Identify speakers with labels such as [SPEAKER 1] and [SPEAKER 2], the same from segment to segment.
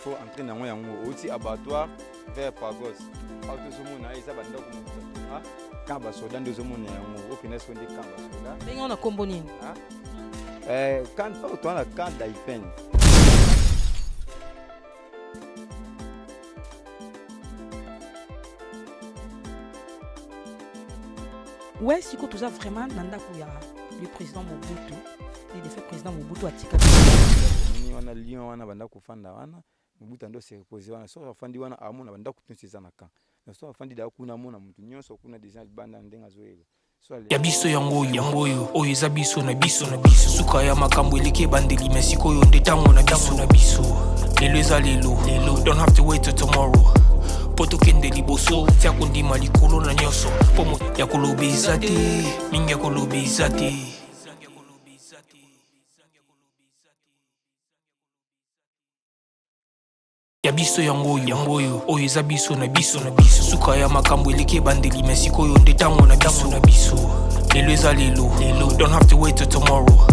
[SPEAKER 1] Faut entrer nango yango outi abattoir vers Pagos. Awa tozomona eza bandako mosusu atonga camp basoda nde ozomona yango okenda sikoyo nde camp basoda.
[SPEAKER 2] Benga na kombo nini?
[SPEAKER 1] Eh, camp oyo toza na camp d'Aipen.
[SPEAKER 2] Ouais, sikoyo toza vraiment na ndako ya le président Mobutu, le défunt président Mobutu atikaki.
[SPEAKER 1] Nini wana lion wana banda kofanda wana Mobutu ando se reposer wana soki afandi wana amona bandako nyonso eza na camp na soki afandi da kuna amona moto nyonso kuna deja libanda ndenge azoyela
[SPEAKER 3] Ya biso yango oyo, yango oyo, oyo eza biso na biso na biso. Suka ya makambo eleki ebandeli, mais sikoyo nde tango na biso na biso. Lelo eza lelo, lelo. Don't have to wait till tomorrow. Po tokende liboso, tia kondima likolo na nyonso. Po mo ya koloba eza te, mingi ya koloba eza te. Ya biso yango oyo, yango oyo, oyo eza biso na biso na biso. Suka ya makambo eleki ebandeli, mais sikoyo nde tango na biso na biso. Lelo eza lelo, lelo. Don't have to wait till tomorrow.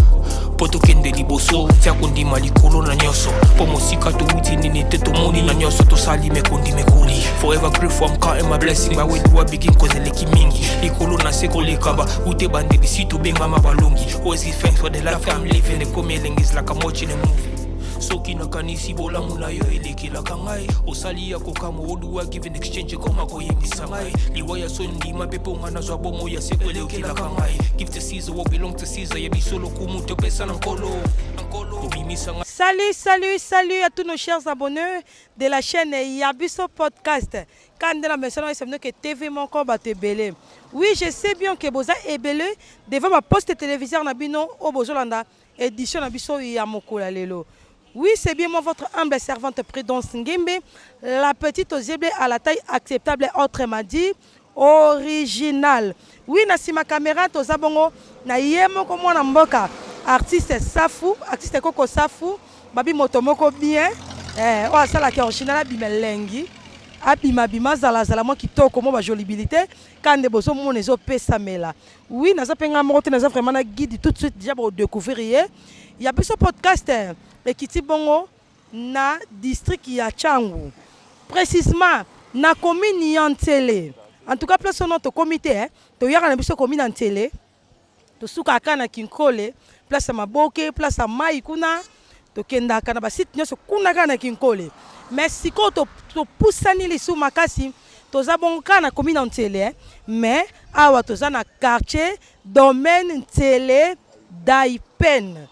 [SPEAKER 3] Po tokende liboso, tia kondima likolo na nyonso. Po mosika towuti nini te tomoni na nyonso tosali mekondi mekoli. Forever grateful, I'm counting my blessing. By where do I begin? Cause eleki mingi. Likolo na se koleka ba wute ebandeli si tobengama balongi. Always give thanks for the life I'm living. Ekomi elengi is like I'm watching a movie. Soki nakanisi bolamu na yo elekelaka ngai osali ya kokamwa oduwa give in exchange ekoma koyembisa ngai liwa ya soni ndima mpe mpo ngai nazwa bomoi ya seko elekelaka ngai give to Caesar what belong to Caesar ya biso lokumu topesa na nkolo obimisa ngai.
[SPEAKER 2] Salut, salut, salut à tous nos chers abonnés de la chaîne Yabiso Podcast. Quand na mesana oyebisa bino ke TV moko bato ebele. Oui, je sais bien que boza ebele devant ba poste téléviseur na bino oyo bozolanda Edition na biso ya mokolo ya lelo. Oui, c'est bien moi, votre humble servante Prudence Ngimbi, la petite aux yeux bleus à la taille acceptable, autrement dit, original. Oui, na sima caméra, toza bongo, na ye moko mwana mboka, artiste Safu, artiste Koko Safu, babi moto moko bien, eh, oyo asalaka original abima elengi, abima bima zala zala mwa kitoko, mwa ba jolibilité, kande bozo mona ezo pesamela. Oui, naza pe nga moko te, naza vraiment na guide tout de suite déjà bako découvrir ye. Ya biso podcast ekiti bongo na district ya Tshangu. Précisément na commune ya Nsele. En tout cas place ono tokomi te hein. Toyaka na biso commune ya Nsele. Tosukaka kaka na Kinkole, place ya Maboke, place ya mayi kuna. Tokendaka na ba site nyonso kuna kaka na Kinkole. Mais sikoyo topusani lisusu makasi, toza bongo kaka na commune ya Nsele hein, mais awa toza na quartier domaine Nsele Daipen.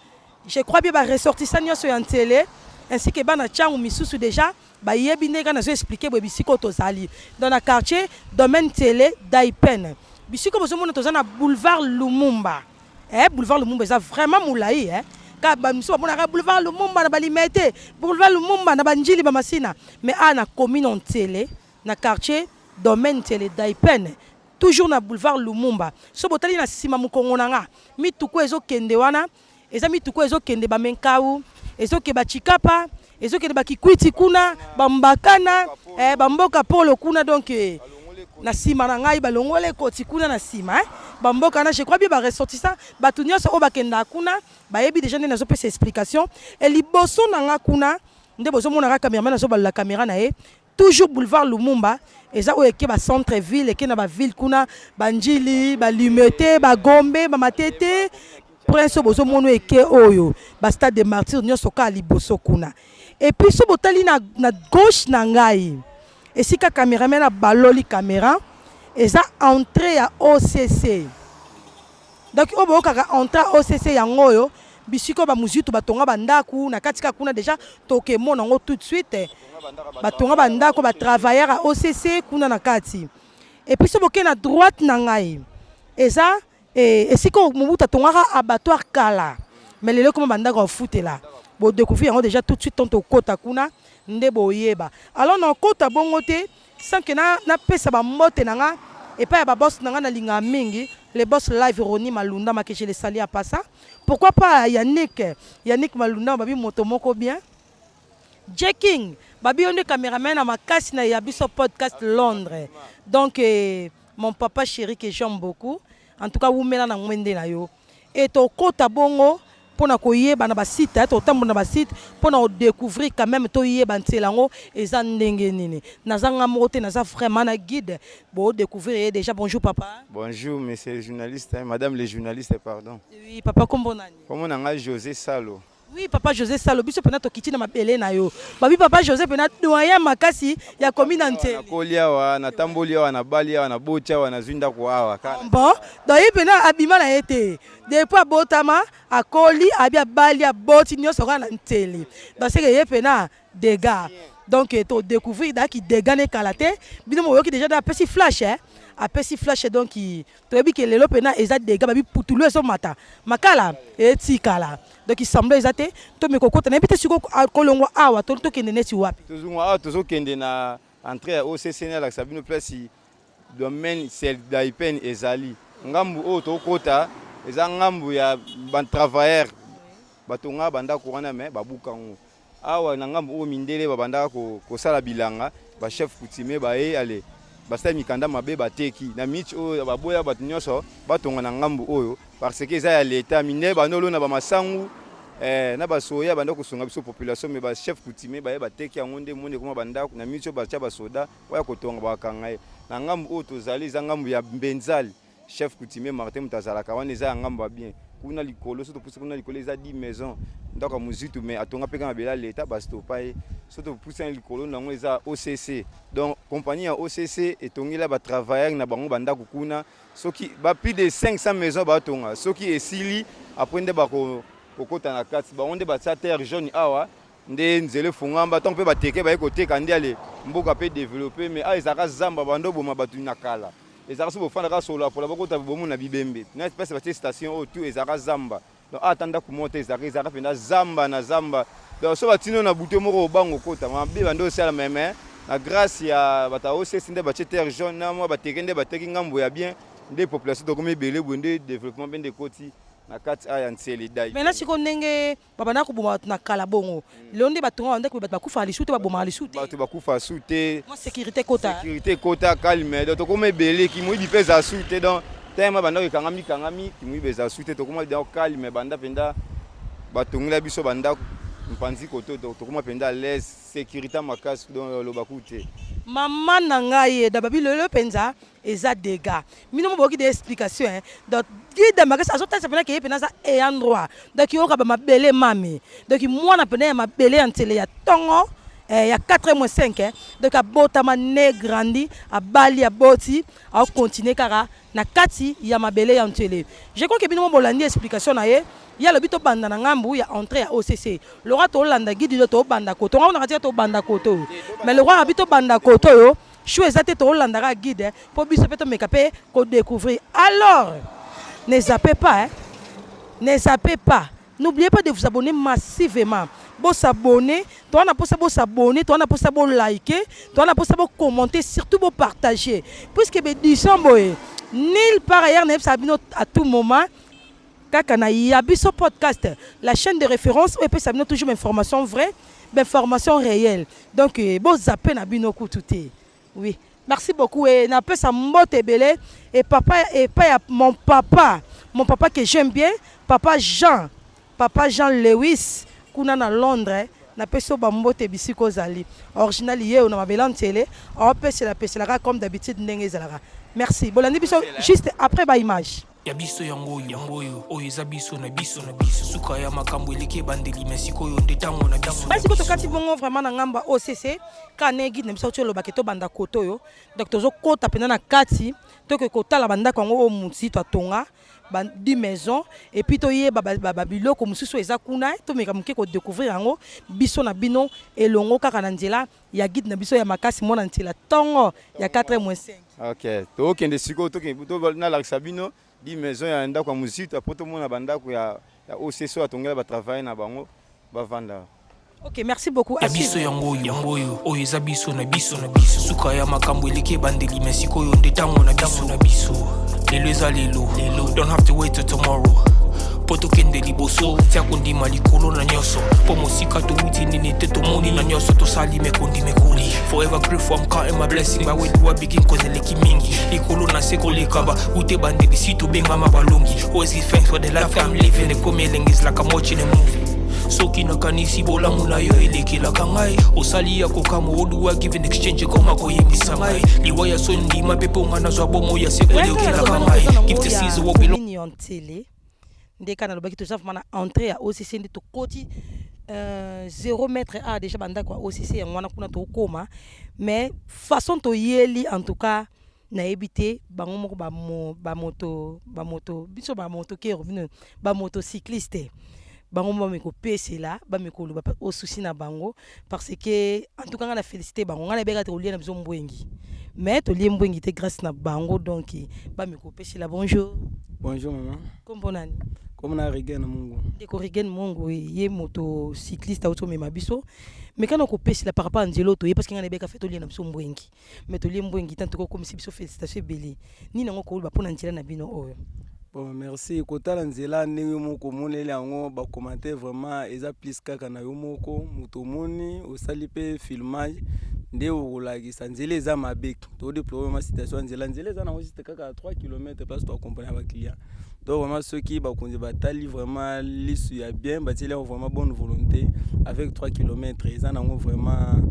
[SPEAKER 2] Je crois bien ba ressortissants nyonso ya Nsele ainsi que bana Tshangu misusu dejà bayebi ndenge kaka nazo expliquer boye bisika oyo tozali. Donc na quartier domaine Nsele Daipen. Bisika oyo bozomona toza na boulevard Lumumba. Eh boulevard Lumumba eza vraiment mulayi eh. Ka ba misusu bamonaka boulevard Lumumba na ba Limete, boulevard Lumumba na ba Ndjili ba Masina. Mais awa na commune Nsele, na quartier domaine Nsele Daipen, toujours na boulevard Lumumba. Soki botali na sima mukongo na nga, mituka oyo ezo kende wana eza mituka oyo ezo kende ba Menkau, ezo kende ba Tshikapa, ezo kende ba Kikwiti kuna, ba Mbakana, eh, ba mboka Polo kuna donc eh, na sima na ngai balongola ekoti kuna na sima eh? Ba mboka na je crois bien ba ressortissants bato nyonso oyo bakendaka kuna bayebi deja nde nazopesa explication. E liboso na nga kuna nde bozomona kaka cameraman azobalola camera na ye toujours boulevard Lumumba eza oyo eke ba centre ville eke na ba ville kuna ba Ndjili ba Limete ba Gombe ba Matete prince oyo bozomona oyo eke oyo ba stade de martyrs nyonso kaka liboso kuna. Et puis so botali na gauche na ngai esika cameraman abaloli camera eza entrée ya OCC. Donc oyo boyokaka entrée ya OCC yango oyo bisika oyo ba muzitu batonga ba ndaku na kati kaka kuna dejà tokemona yango tout de suite batonga ba ndaku ba travailleurs ya OCC kuna na kati. Et puis so boke na droite na ngai eza esika oyo Mobutu atongaka abattoir kala mais lelo ekoma ba ndako ya kofutela. Bo découvrir yango dejà tout de suite tango tokota kuna nde boyeba. Alors nakota bongo te sans que napesa ba mbote na nga epai ya ba boss na nga nalingaka mingi, le boss live Ronny Malundama que je le salue en passant. Pourquoi pas Yannick, Yannick Malundama babi moto moko bien. J King babi yo nde cameraman ya makasi na ya biso podcast Londres. Donc mon papa chéri que j'aime beaucoup. En tout cas wumela na ngwende na yo. Et tokota bongo. Mpona koyeba na basite, totambola na basite mpona kodécouvrir quand même, toyeba nzela yango eza ndenge nini. Naza nga moko te, naza vraiment na guide, bodécouvrir ye déjà. Bonjour papa.
[SPEAKER 1] Bonjour monsieur le journaliste, hein, madame le journaliste, pardon.
[SPEAKER 2] Oui papa, kombo nani?
[SPEAKER 1] Kombo na ngai José Salo.
[SPEAKER 2] Oui papa José Salo, biso mpena tokiti na mabele na yo. Babi papa José mpena doyen makasi ya komi na Nsele.
[SPEAKER 1] Nakoli awa, natamboli awa, nabali awa, naboti awa, nazwi ndako awa.
[SPEAKER 2] Bon, donc ye mpena abima na ye te. Depuis abotama, akoli, abi, abali, aboti, nyonso kaka na Nsele. Donc seke ye mpena dégâts. Donc todécouvrir daki dégâts ne kala te. Bino moyoki déjà da apesi flash, eh? Apesi flash, donc toyebi ke lelo mpena eza dégâts. Babi putulu ezomata, makala etikala. Donc semble eza te. Tomeka kokota, nayebi te sikoyo kolongwa awa tokende neti wapi?
[SPEAKER 1] Tozongwa awa, tozokende na entrée ya OCC. Nalakisa bino place domaine Daïpen ezali. Ngambu oyo tokota eza ngambu ya batravailleur, batonga bandako wana, me babuka yango. Awa na ngambu oyo, mindele babandaka kosala bilanga. Bachef coutumier baye, ale basala mikanda mabe, bateki na miti oyo. Baboya bato nyonso batonga na ngambu oyo parce que eza ya leta. Mindele bando olona bamasangu na basoya, banda kosunga biso population, me bachef coutumier baye, bateki yango. Nde moni ekoma bandako na miti oyo, batia basoda oya kotonga, bakanga ye. Na ngambu oyo tozali eza ngambu ya Mbenzali, chef coutumier Martin moto azalaka wana. Eza ya ngambo ya bien. Kuna likolo, so topusi kuna likolo, eza 10 maison, ndako ya mozitu, mais atonga mpe kaka mabele ya leta, bastopa ye. So topusi na likolo nango, eza OCC. Donc compagnie ya OCC etongela batravailleur na bango bandako kuna. Soki ba plus de 500 maison batonga, soki esili, après nde bakokota na kati. Bango nde batia terre jaune awa, nde nzela efungamba. Ntango mpe bateke baye koteka, nde ale mboka mpe développe. Mais awa ezalaka zamba, bando oboma bato na kala. Ezalaka so bofandaka solo apola, bakota bomona bibembe na place batie station oyo. Tu ezalaka zamba. Donc ata ndako moko te ezalaka, ezalaka mpenza zamba na zamba. Donc so batindi na butu moko, obango okota mabe bando osala. Meme na grâce ya bato ya OCC, nde batie terre jaune na mwa bateke, nde bateki ngambo ya bien, nde population tokomi ebele boye, nde développement mpe nde ekoti na kati aya Nsele dai.
[SPEAKER 2] Maintenant sikoyo, ndenge babanda koboma bato na kala bongo, lelo nde batonga bandako, bato bakufaka lisu te, babomaka lisu te?
[SPEAKER 1] Bato bakufa su te.
[SPEAKER 2] Mwa sécurité ekota.
[SPEAKER 1] Sécurité ekota, calme. Donc tokóma ebele, kimoyibi mpe eza su te. Donc tema bandako ekangami kangami, kimoyibi eza su te. Tokóma donc calme. Banda mpenza batongela biso bandako mpanzi koto, tokóma mpenza à l'aise, sécurité makasi. Donc olobaku te.
[SPEAKER 2] Mama na ngai da babi, lelo mpenza eza dégâts. Mino mo boyoki de explication, hein? Donc guide makasi azotalisa mpena ke ye mpena aza ayant droit. Donc yoka bamabele mami. Donc mwana mpena ya mabele ya Nsele ya ntongo, ya 4 moins 5, eh. Donc abotama, né, grandi, abali, aboti, aocontinue kaka na kati ya mabele ya Nsele. Je crois ke bino mo bolandi explication na ye. Ye alobi tobanda na ngambu ya entrée ya OCC. Lokwa tolanda guide do, tobanda koto ngambu na kati ya tobanda koto oyo, mais lokwa abi tobanda koto oyo, choix eza te. Tolandaka guide mpo biso mpe tomeka mpe kodécouvrir. Alors ne zappez pas, hein? Ne zappez pas. N'oubliez pas de vous abonner massivement. Bosabonner, toza na mposa bosabonner, toza na mposa bolike, toza na mposa bocommenter, surtout bopartager, puisque bédition boye nulle part ailleurs. Nayebisaka bino à tout moment kaka na Ya Biso Podcast, la chaîne de référence oyo epesa bino toujours bainformation vraie, bainformation réelle. Donc bozape na bino kutu te. Oui, merci beaucoup. E napesa mbote ebele e papa epai ya mon papa, mon papa que j'aime bien, papa Jean, papa Jean Lewis kuna na Londres. Napesi yo bambote bisika ozali. Original ye oyo na mabele Nsele, aopesela peselaka comme d'habitude ndenge ezalaka. Merci, bolandi biso juste après baimage.
[SPEAKER 3] Ya biso yango oyo, yango oyo, oyo eza biso na biso na biso. Suka ya makambo eleki ebandeli, me sikoyo nde ntango na biso.
[SPEAKER 2] Basi ko tokati bongo vraiment na ngambo ya OCC ka ne guide na biso ti olobaki tobanda koto oyo. Donc tozokota mpenza na kati, toke kotala bandako yango oyo motu atonga, ba 10 maison, et puis toyeba babiloko mosusu eza kuna. Tomeka moke kodécouvrir yango biso na bino elongo kaka na nzela ya guide na biso ya makasi, mwana nzela ntongo ya 4 moins 5.
[SPEAKER 1] Ok, tokende sikoyo, tokende nalakisa bino 10 maison ya ndako ya mozitu. Apo tomona bandako ya OCC oyo atongela batravaille na bango bavanda.
[SPEAKER 2] Ok, merci beaucoup.
[SPEAKER 3] Ya biso yango oyo, yango oyo, oyo eza biso na biso na biso. Suka ya makambo eleki ebandeli, me sikoyo nde ntango na biso na biso. Lelo eza lelo lelo, don't have to wait till tomorrow. Mpo tokende liboso, tia kondima likolo na nyonso. Mpo mosika towuti nini te tomoni na nyonso tosali mekondi mekoli. Forever grateful, I'm counting my blessing. But where do I begin? Cause eleki mingi. Likolo na se koleka ba ute bandeli si tobengama balongi. Always give thanks for the life I'm living. Ekomi elengi is like I'm watching a movie. Soki nakanisi bolamu na yo elekelaka ngai, osali ya kokamwa oduwa give in exchange ekoma koyembisa ngai liwa ya soni ndima mpe mpo ngai nazwa bomoi ya seko elekelaka ngai. Give to Caesar what belongs
[SPEAKER 2] Commune ya Nsele nde kaka nalobaki, toza vraiment na entrée ya OCC nde tokoti 0 mètre a déjà bandako ya OCC yango wana kuna tokóma. Mais façon toyeli, en tout cas nayebi te, bango moko bamoto bamoto biso bamoto kero bino bamotocycliste, bango mo bameki kopesela, bameki koloba osusi na bango, parce que en tout cas ngai na félicité bango. Ngai nayebeka te kolia na biso mbwengi, mais tolie mbwengi te grâce na bango. Donc bameki kopesela. Bonjour.
[SPEAKER 4] Bonjour maman.
[SPEAKER 2] Kombo nani?
[SPEAKER 4] Kombo na Rigen Mungu.
[SPEAKER 2] Ndeko Rigen Mungu, ye moto cycliste auti omema biso, mais kana kopesela par rapport à nzela oyo toye, parce que ngai nayebeka fe tolia na biso mbwengi, mais tolie mbwengi te. Tokokomisi biso félicitation ebele. Nini yango koloba mpona nzela na bino oyo?
[SPEAKER 4] Bon, merci. Kotala nzela ndenge moko omoneli yango, bacommentaire vraiment eza plus kaka na yo moko moto omoni, osali mpe filmage nde okolakisa nzela eza mabe. Todéplore vraiment situation ya nzela. Nzela eza nango juste kaka 3 km place toaccompagne baclient. Donc vraiment soki bakonzi batali vraiment lisu ya bien, batieli yango vraiment bonne volonté, avec 3 km eza nango vraiment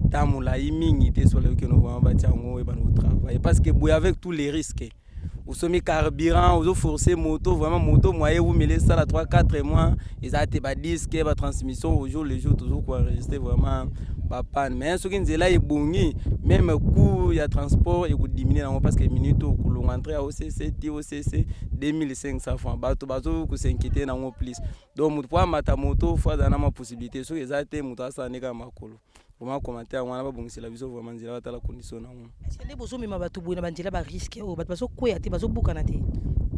[SPEAKER 4] ta molai mingi te. Soki okende vraiment batia yango oyebana kotravailler, parce que boye avec tous les risques, osomi carburant, ozoforce moto, vraiment moto moyen ewumela esala 3 4 mois eza te. Badisque, batransmission, au jour le jour tozokoenregistre vraiment bapanne. Mais soki nzela ebongi, même coût ya transport ekodiminuer yango, parce que minute okolonga entrée ya OCC ti OCC, 2500 francs, bato bazokos'inquiéter nango plus. Donc moto po amata moto, fo azala na mwa possibilité. Soki eza te, moto asala nde kaka makolo. Vraiment commentaire yango wana, babongisela biso vraiment nzela, batala condition nango.
[SPEAKER 2] Est nde bozomema bato boye na banzela barisque oyo, bato bazokweya te, bazobukana te?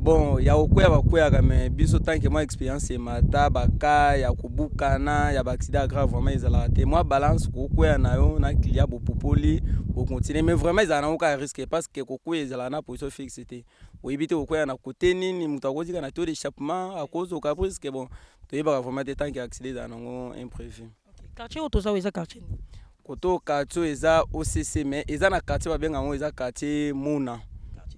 [SPEAKER 4] Bon, ya kokwea bakweyaka, mais biso tant que mwa expérience emata, baka ya kobukana ya baaccident grave vraiment ezalaka te. Mwa balance, kokwea na yo na client, bopupoli, bocontinue. Mais vraiment ezala nango kaka risque, parce que kokweya ezalaka na position fixe te. Oyebi te kokwea na côté nini, moto akozika na taux d'échappement, akozoka presque. Bon, toyebaka vraiment te, tant que accident ezala nango imprévu.
[SPEAKER 2] Quartier oyo toza oyo eza quartier nini?
[SPEAKER 4] Koto quartier oyo eza OCC, mais eza na quartier babenga yango eza quartier Muna.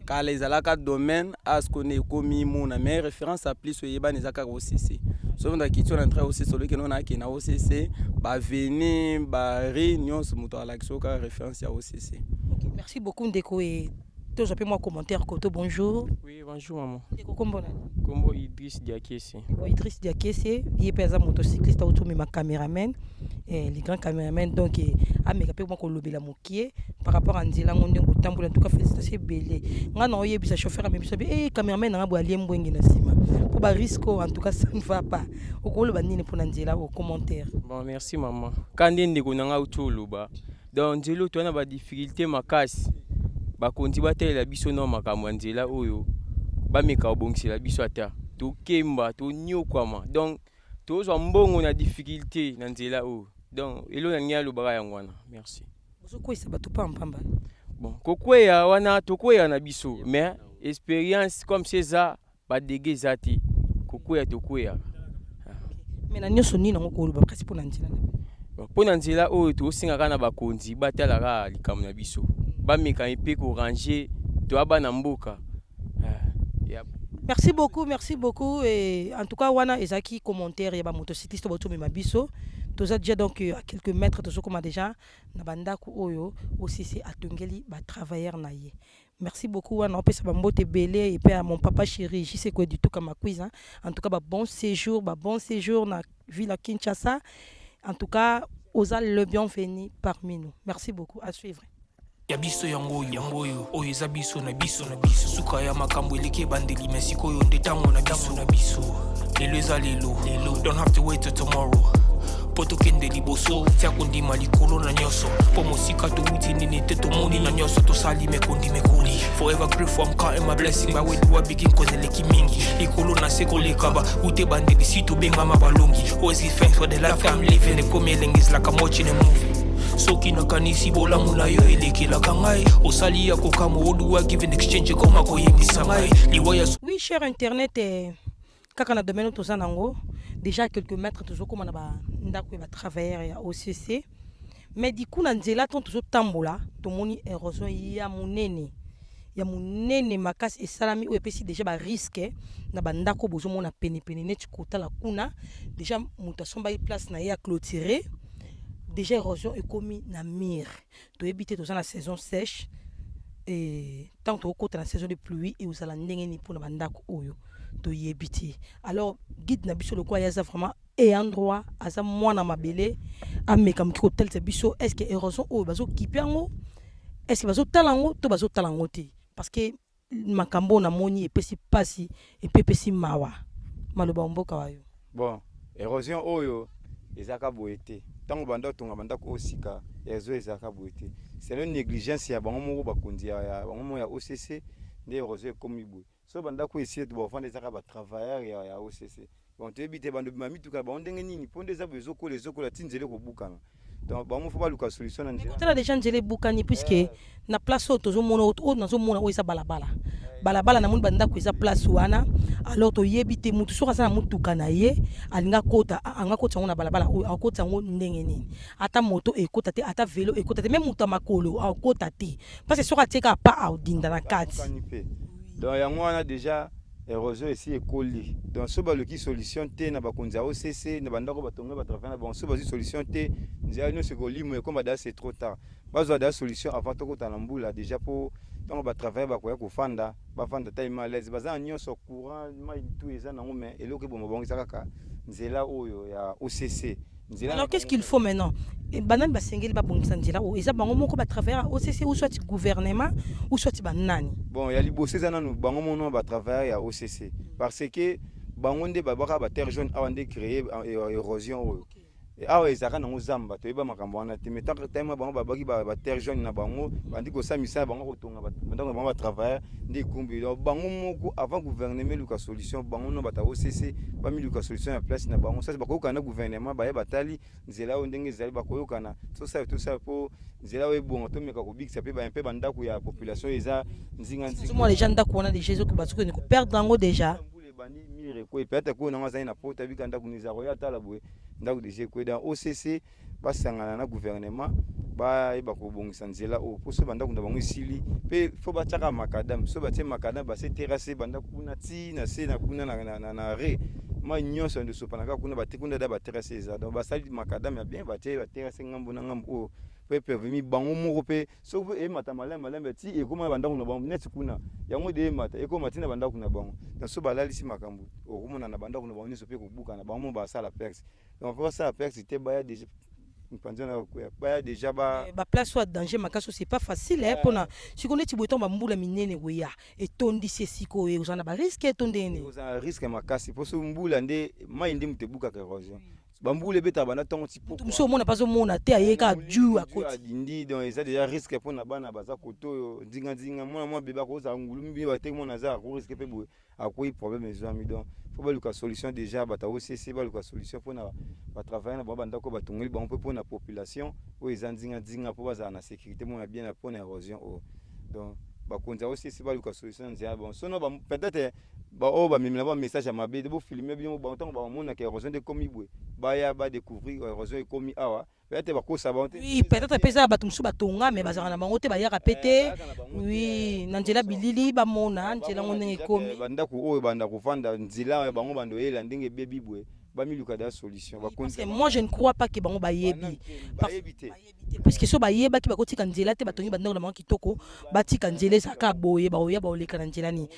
[SPEAKER 4] Kala ezalaka domaine askone, ekomi Muna, mais référence ya plus oyebani eza kaka OCC. Soki moto akiti na entrée ya OCC, oloki no nakende na OCC, baveni bari nyonso, moto alakisi yo kaka référence ya OCC.
[SPEAKER 2] Ok, merci beaucoup ndeko. E tozwa mpe mwa commentaire koto. Bonjour.
[SPEAKER 5] Oui, bonjour maman.
[SPEAKER 2] Ndeko, kombo nani?
[SPEAKER 5] Kombo Idriss Diakese.
[SPEAKER 2] Ndeko Idriss Diakese, ye mpe aza motocycliste, auti omema caméraman, le grand caméraman. Donc ameka mpe mwa kolobela mokie par rapport à nzela yango ndenge otambola. En tout cas félicitation ebele. Ngai na oyebisa chauffeur amemisa mpe caméraman nanga boye, alie mbwenge na nsima mpo barisque oyo, en tout cas ça ne va pas. Okoloba nini mpona nzela oyo, commentaire?
[SPEAKER 5] Bon, merci maman. Ka nde ndeko na ngai auti oloba. Donc nzela oyo toza na badifficulté makasi. Bakonzi batalela biso na makambo ya nzela oyo, bameka kobongisela biso ata tokemba tonyokwama. Donc tozwa mbongo na difficulté na nzela oyo. Donc eloko na ngai alobaka yango wana. Merci.
[SPEAKER 2] Bozokweyisa bato pampamba?
[SPEAKER 5] Bon, kokweya wana tokweya na biso, mais expérience comme si eza badégâts eza te, kokweya tokweyaka.
[SPEAKER 2] Mais na nyonso, nini yango koloba kasi mpona nzela na bino?
[SPEAKER 5] Mpo na nzela oyo, tosengaka na bakonzi batalaka likambo na biso, bameka mpe koranger, toya bana mboka. Ah, ya.
[SPEAKER 2] Merci beaucoup, merci beaucoup. Et en tout cas wana ezalaki commentaire ya bamotocycliste bauti omema biso. Toza déjà donc à quelques mètres, tozokoma déjà na bandako oyo OCC atongeli batravailleur na ye. Merci beaucoup. Wana opesa bambote ebele et puis à mon papa chéri JC Kwedutuka Makwiza. En tout cas ba bon séjour, ba bon séjour na ville à Kinshasa. En tout cas oza le bienvenu parmi nous. Merci beaucoup, à suivre.
[SPEAKER 3] Ya biso yango oyo, yango oyo, oyo eza biso na biso na biso. Suka ya makambo eleki ebandeli, mais sikoyo nde ntango na biso na biso. Lelo eza lelo lelo, don't have to wait till tomorrow mpo tokende liboso. Tia kondima likolo na nyonso, mpo mosika towuti nini te tomoni na nyonso tosali mekondi mekoli. Forever grateful, I'm counting my blessing. But where do I begin? Cause eleki mingi likolo na se koleka ba ute bandeli si tobengama balongi. Always give thanks for the life I'm living. Ekomi elengi is like I'm watching a movie. Soki nakanisi bolamu na yo elekelaka ngai, osali ya kokamwa oduwa give in exchange ekoma koyebisa ngai liwa ya
[SPEAKER 2] Oui, cher internet, Kaka na domaine oyo toza nango déjà, quelques mètres tozokóma na bandako ya batravailleur ya OCC. Mais du coup, na nzela ntango tozotambola, tomoni érosion ya monene, ya monene makasi esalami, oyo epesi déjà barisque na bandako. Bozomona penepene, neti kotala kuna, déjà moto asombaki place na ye ya clôturé, déjà érosion ekomi na mur. Toyebi te, toza na saison sèche e, ntango tokokota na saison de pluie, ekozala ndenge nini mpona bandako oyo? Toyebi te. Alors guide na biso, lokola ye aza vraiment ayant droit, aza mwana mabele, ameka moki kotalisa biso: est ce que érosion oyo bazokipe yango? Est ce que bazotala yango to bazotala yango te? Parce que makambo oyo namoni epesi mpasi, epe epesi mawa. Maloba ya mboka wa yo.
[SPEAKER 1] Bon, érosion oyo ezalaka boye te. Ntango banda otonga bandako oyo sika, érosion ezalaka boye te. C'est négligence ya bango moko, bakonzi ya bango moko ya OCC, nde érosion ekomi boye. So bandako esi bafanda, ezaka batravailleur ya OCC. Bon, toyebi te bando bima mituka bango ndenge nini, mpo nde eza boye, ezokola, ezokola ti nzela ekobukana. Donc bango faut baluka solution na nzela.
[SPEAKER 2] Tala déjà nzela ebukani, puisque na place oyo tozomona, oyo nazomona, oyo eza balabala. Balabala, namoni bandako eza place wana. Alors toyebi te, motu soki aza na motuka na ye, alingi akota, anga akota yango na balabala oyo, akota yango ndenge nini? Ata moto ekota te, ata velo ekota te, même moto ya makolo akota te, parce que soki atie kaka pa, aodinda na kati.
[SPEAKER 1] Babukani mpe. Donc yango wana déjà érosion esi ekoli. Donc so baluki solution te na bakonzi ya OCC, na bandako batonga, batravaille na bango, so bazwi solution te, nzela nyonso ekolimo, ekoma déjà c'est trop tard. Bazwa déjà solution avant tokota na mbula déjà, mpo ntango batravaille bakoya kofanda, bafanda tellement à l'aise. Baza na nyonso, courant, mai, tout eza nango, mais eloko eboma bango eza kaka nzela oyo ya OCC, nzela.
[SPEAKER 2] Alors, qu'est-ce qu'il faut maintenant? Banani basengeli babongisa nzela oyo? Eza bango moko batravailleur ya OCC, ou soit gouvernement, ou soit banani?
[SPEAKER 1] Bon, ya liboso eza nanu bango mono batravailleur ya OCC, parce que bango nde babwaka baterre jaune awa, nde créé érosion oyo. Awa ezalaka nango zamba, toyeba makambo wana te, mais tango bango babwaki baterre jaune na bango, bandi kosala misala bango, kotonga bandako na bango batravailleur, nde ekumbi. Donc bango moko, avant gouvernement eluka solution, bango no bato ya OCC bamiluka solution ya place na bango. Sasi bakoyokana na gouvernement, baye batali nzela oyo ndenge ezali, bakoyokana, tosala, tosala mpo nzela oyo ebonga, tomeka kobikisa mpe bandako ya population eza nzinga.
[SPEAKER 2] Nzinga déjà ndako wana déjà bazokende koperdre yango déjà.
[SPEAKER 1] Mbula ebandi, mur ekwe, peut-être koyo nango azali na pota bika ndako neza koya tala boye, ndako déjà ekwe. Donc OCC basangana na gouvernement, bayeba kobongisa nzela oyo, mpo so bandako na bango esili mpe, faut batiaka macadam. So batie macadam, base terrasse, bandako kuna ti na se na kuna na re, mai nyonso nde esopana kaka kuna. Batie kuna da baterrasse eza, donc basali macadam ya bien, batie baterrasse ngambo na ngambo oyo, mpe prévenir bango moko. Mpe soki mpe emata malembe malembe ti ekóma na bandako na bango, neti kuna yango de emata, ekóma ti na bandako na bango. Donc so balalisi makambo, okomona na bandako na bango nyonso mpe kobukana, bango mo basala perte. Donc faut basala perte te, baya déjà mpanzi wana baya déjà ba
[SPEAKER 2] Baplace oyo ya danger makasi, c'est pas facile mpona sikoyo neti boye, ntango bambula minene koya etondisi esika oyo, ozala na barisque to ndenge nini?
[SPEAKER 1] Ozala risque makasi, mpo so mbula nde mai nde moto ebukaka érosion, bambula ebetaka banda ntongo ti.
[SPEAKER 2] Moto mosusu omona mpe azomona te, aye kaka du akoti.
[SPEAKER 1] Adindi. Donc eza déjà risque mpona bana baza kote oyo nzinganzinga. Mwana mwa bebe akozala ngulu mbi bateki, mwana aza akorisque mpe boye akoyi, problème ezwami. Donc faut baluka solution déjà, bato ya OCC baluka solution mpona batravaille na bango, bandako batongeli bango, mpe mpona population oyo eza nzinganzinga, mpo bazala na sécurité mona bien mpona érosion oyo. Donc bakonzi ya OCC baluka solution na nzela. Bon, sono peut-être baoyo bamemela ba message ya mabe, bofilme bino bango ntango bamonaka érosion nde ekomi boye, baya badécouvrir érosion ekomi awa, peut-être bakosa bango te.
[SPEAKER 2] Oui, peut-être mpe eza bato mosusu batonga, mais bazalaka na bango te, bayaka mpe te. Oui, na nzela bilili, bamona nzela yango ndenge ekomi.
[SPEAKER 1] Bandako oyo banda kovanda, nzela bango bando oyela ndenge ebebi boye, bamiluka da solution.
[SPEAKER 2] Parce que moi, je ne crois pas que bango bayebi.
[SPEAKER 1] Bayebi te.
[SPEAKER 2] Puisque so bayebaki, bakotika nzela te. Batongi bandako na bango kitoko, batika nzela ezalaka boye, baoya baoleka na nzela nini?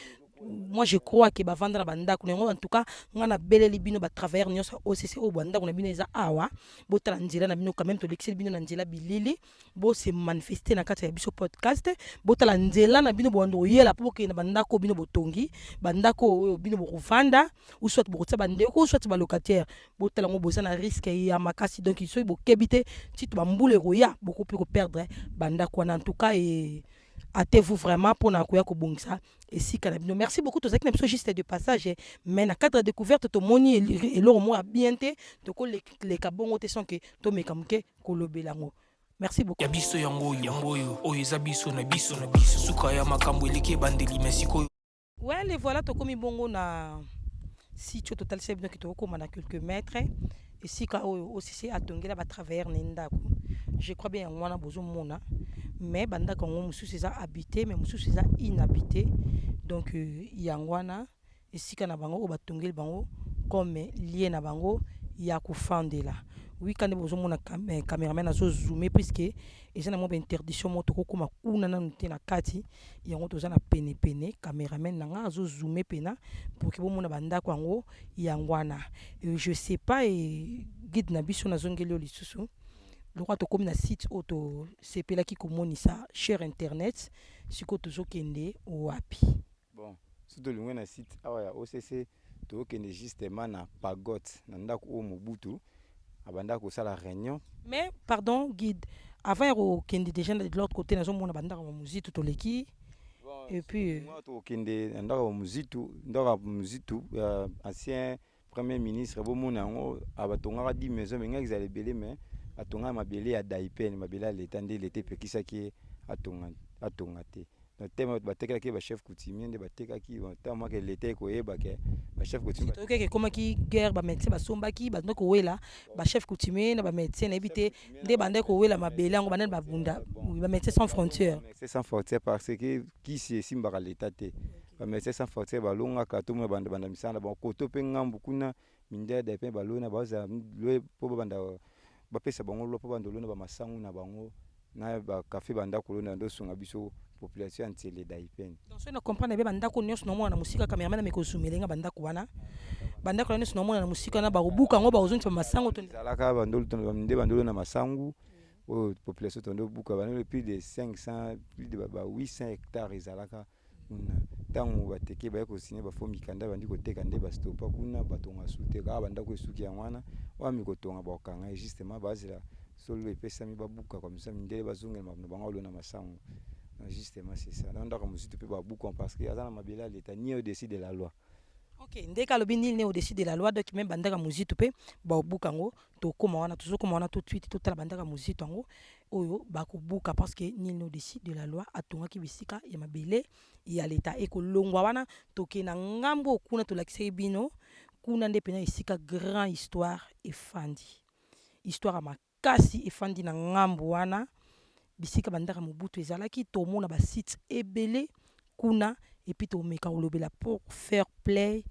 [SPEAKER 2] Moi, je crois que bavanda na bandako na yango. En tout cas, nga nabeleli bino batravailleur nyonso ya OCC oyo bandako na bino eza awa, botala nzela na bino quand même. Tolekiseli bino na nzela bilili, bose manifeste na kati ya biso podcast, botala nzela na bino, bobanda koyela mpo bokende na bandako bino botongi, bandako oyo bino bokovanda, ou soit bokotia bandeko, ou soit balocataire. Botala yango, boza na risque ya makasi. Donc soki bokebi te, ti to bambula ekoya, bokoki koperdre bandako wana. En tout cas, e hâtez-vous vraiment mpona koya kobongisa esika na bino. Merci beaucoup. Tozalaki na biso juste de passage, mais na cadre de découverte, tomoni eloko moko ya bien te, tokoleka bongo te sans que tomeka moke kolobela yango. Merci beaucoup.
[SPEAKER 3] Ya biso yango oyo, yango oyo, oyo eza biso na biso na biso. Suka ya makambo eleki ebandeli, mais sikoyo.
[SPEAKER 2] Ouais, les voilà, tokomi bongo na Site oyo totalisa bino ke tokokóma na quelques mètres, esika oyo OCC atongela batravailleur na ye ndako. Je crois bien yango wana bozomona. Mais bandako yango mosusu eza habité, mais mosusu eza inhabité. Donc yango wana esika na bango oyo batongeli bango comme lieu na bango ya kofandela. Oui, kande bozomona cameraman azozoome, puisque eza na mwa bainterdiction moko, tokokóma kuna nanu te na kati. Yango toza na penepene, cameraman na nga azozoome mpena pour ke bomona bandako yango. Yango wana. Je sais pas, e guide na biso, nazongeli oyo lisusu lokwa tokómi na site oyo tosepelaki komonisa cher internet. Sikoyo tozokende wapi?
[SPEAKER 1] Bon, so tolongwe na site awa ya OCC, tokokende justement na Pagote, na ndako oyo Mobutu abandaka kosala réunion.
[SPEAKER 2] Mais pardon guide, avant ya kokende déjà de l'autre côté, nazomona bandako ya Mozitu toleki et puis
[SPEAKER 1] Tokokende na ndako ya Mozitu, ndako ya Mozitu, ancien premier ministre. Bomona yango, abatongaka 10 maison, mais ngaki ezala ebele, mais atongaka mabele ya Daipen, mabele ya leta. Nde leta epekisaki ye atonga te. Tema batekelaki bachef coutumier, nde batekaki ntango maka leta ekoyeba ke bachef coutumier.
[SPEAKER 2] Toyokaki ekomaki guerre, bamédecin basombaki, bandaki kowela bachef coutumier na bamédecin, nayebi te nde bandaki kowela mabele yango, bandani babunda, bamédecin sans frontière.
[SPEAKER 1] Médecin sans frontière, parce que kisi esimbaka leta te. Bamédecin sans frontière balongaka. Tomona banda misala na bango koto mpe ngambu kuna, mindele Daipen balona, bazala mpo babanda bapesa bango loi mpo banda olona bamasangu na bango na bakafe, banda kolona, ndosunga biso population ya Nsele Daipen.
[SPEAKER 2] Donc soki na comprendre be, bandako nyonso naomona na mosika, cameraman ameki ozumelenga bandako wana, bandako wana nyonso naomona na mosika wana, bakobuka yango, bakozongisa bamasango to?
[SPEAKER 1] Ezalaka nde bandolo na masangu oyo population tondo buka bandolo, plus de 500, plus de ba 800 hectares ezalaka kuna. Ntango bateke, baye kosigne bafo mikanda, bandi koteka, nde bastopa kuna. Batonga su te, kaka bandako esuki yango wana. Oyo amikotonga, bakokanga ye. Justement bazela solo epesami, babuka comme ça mindele bazongela makambo na bango, alona masango. Justement c'est ça. Na ndako mosusu mpe babuka, parce que aza na mabele ya leta, ni au-dessus de la loi.
[SPEAKER 2] Ok, ndenge alobi, nul n'est au-dessus de la loi. Donc même bandako ya Mozitu mpe baobuka yango. Tokóma wana, tozokóma wana tout de suite. Totala bandako ya Mozitu yango oyo bakobuka, parce que nul n'est au-dessus de la loi, atongaki bisika ya mabele ya leta. Ekolongwa wana, tokende na ngambo kuna tolakisaki bino. Kuna nde mpena esika grand histoire efandi, histoire ya makasi efandi na ngambo wana, bisika bandako ya Mobutu ezalaki. Tomona basite ebele kuna, et puis tomeka kolobela pour faire play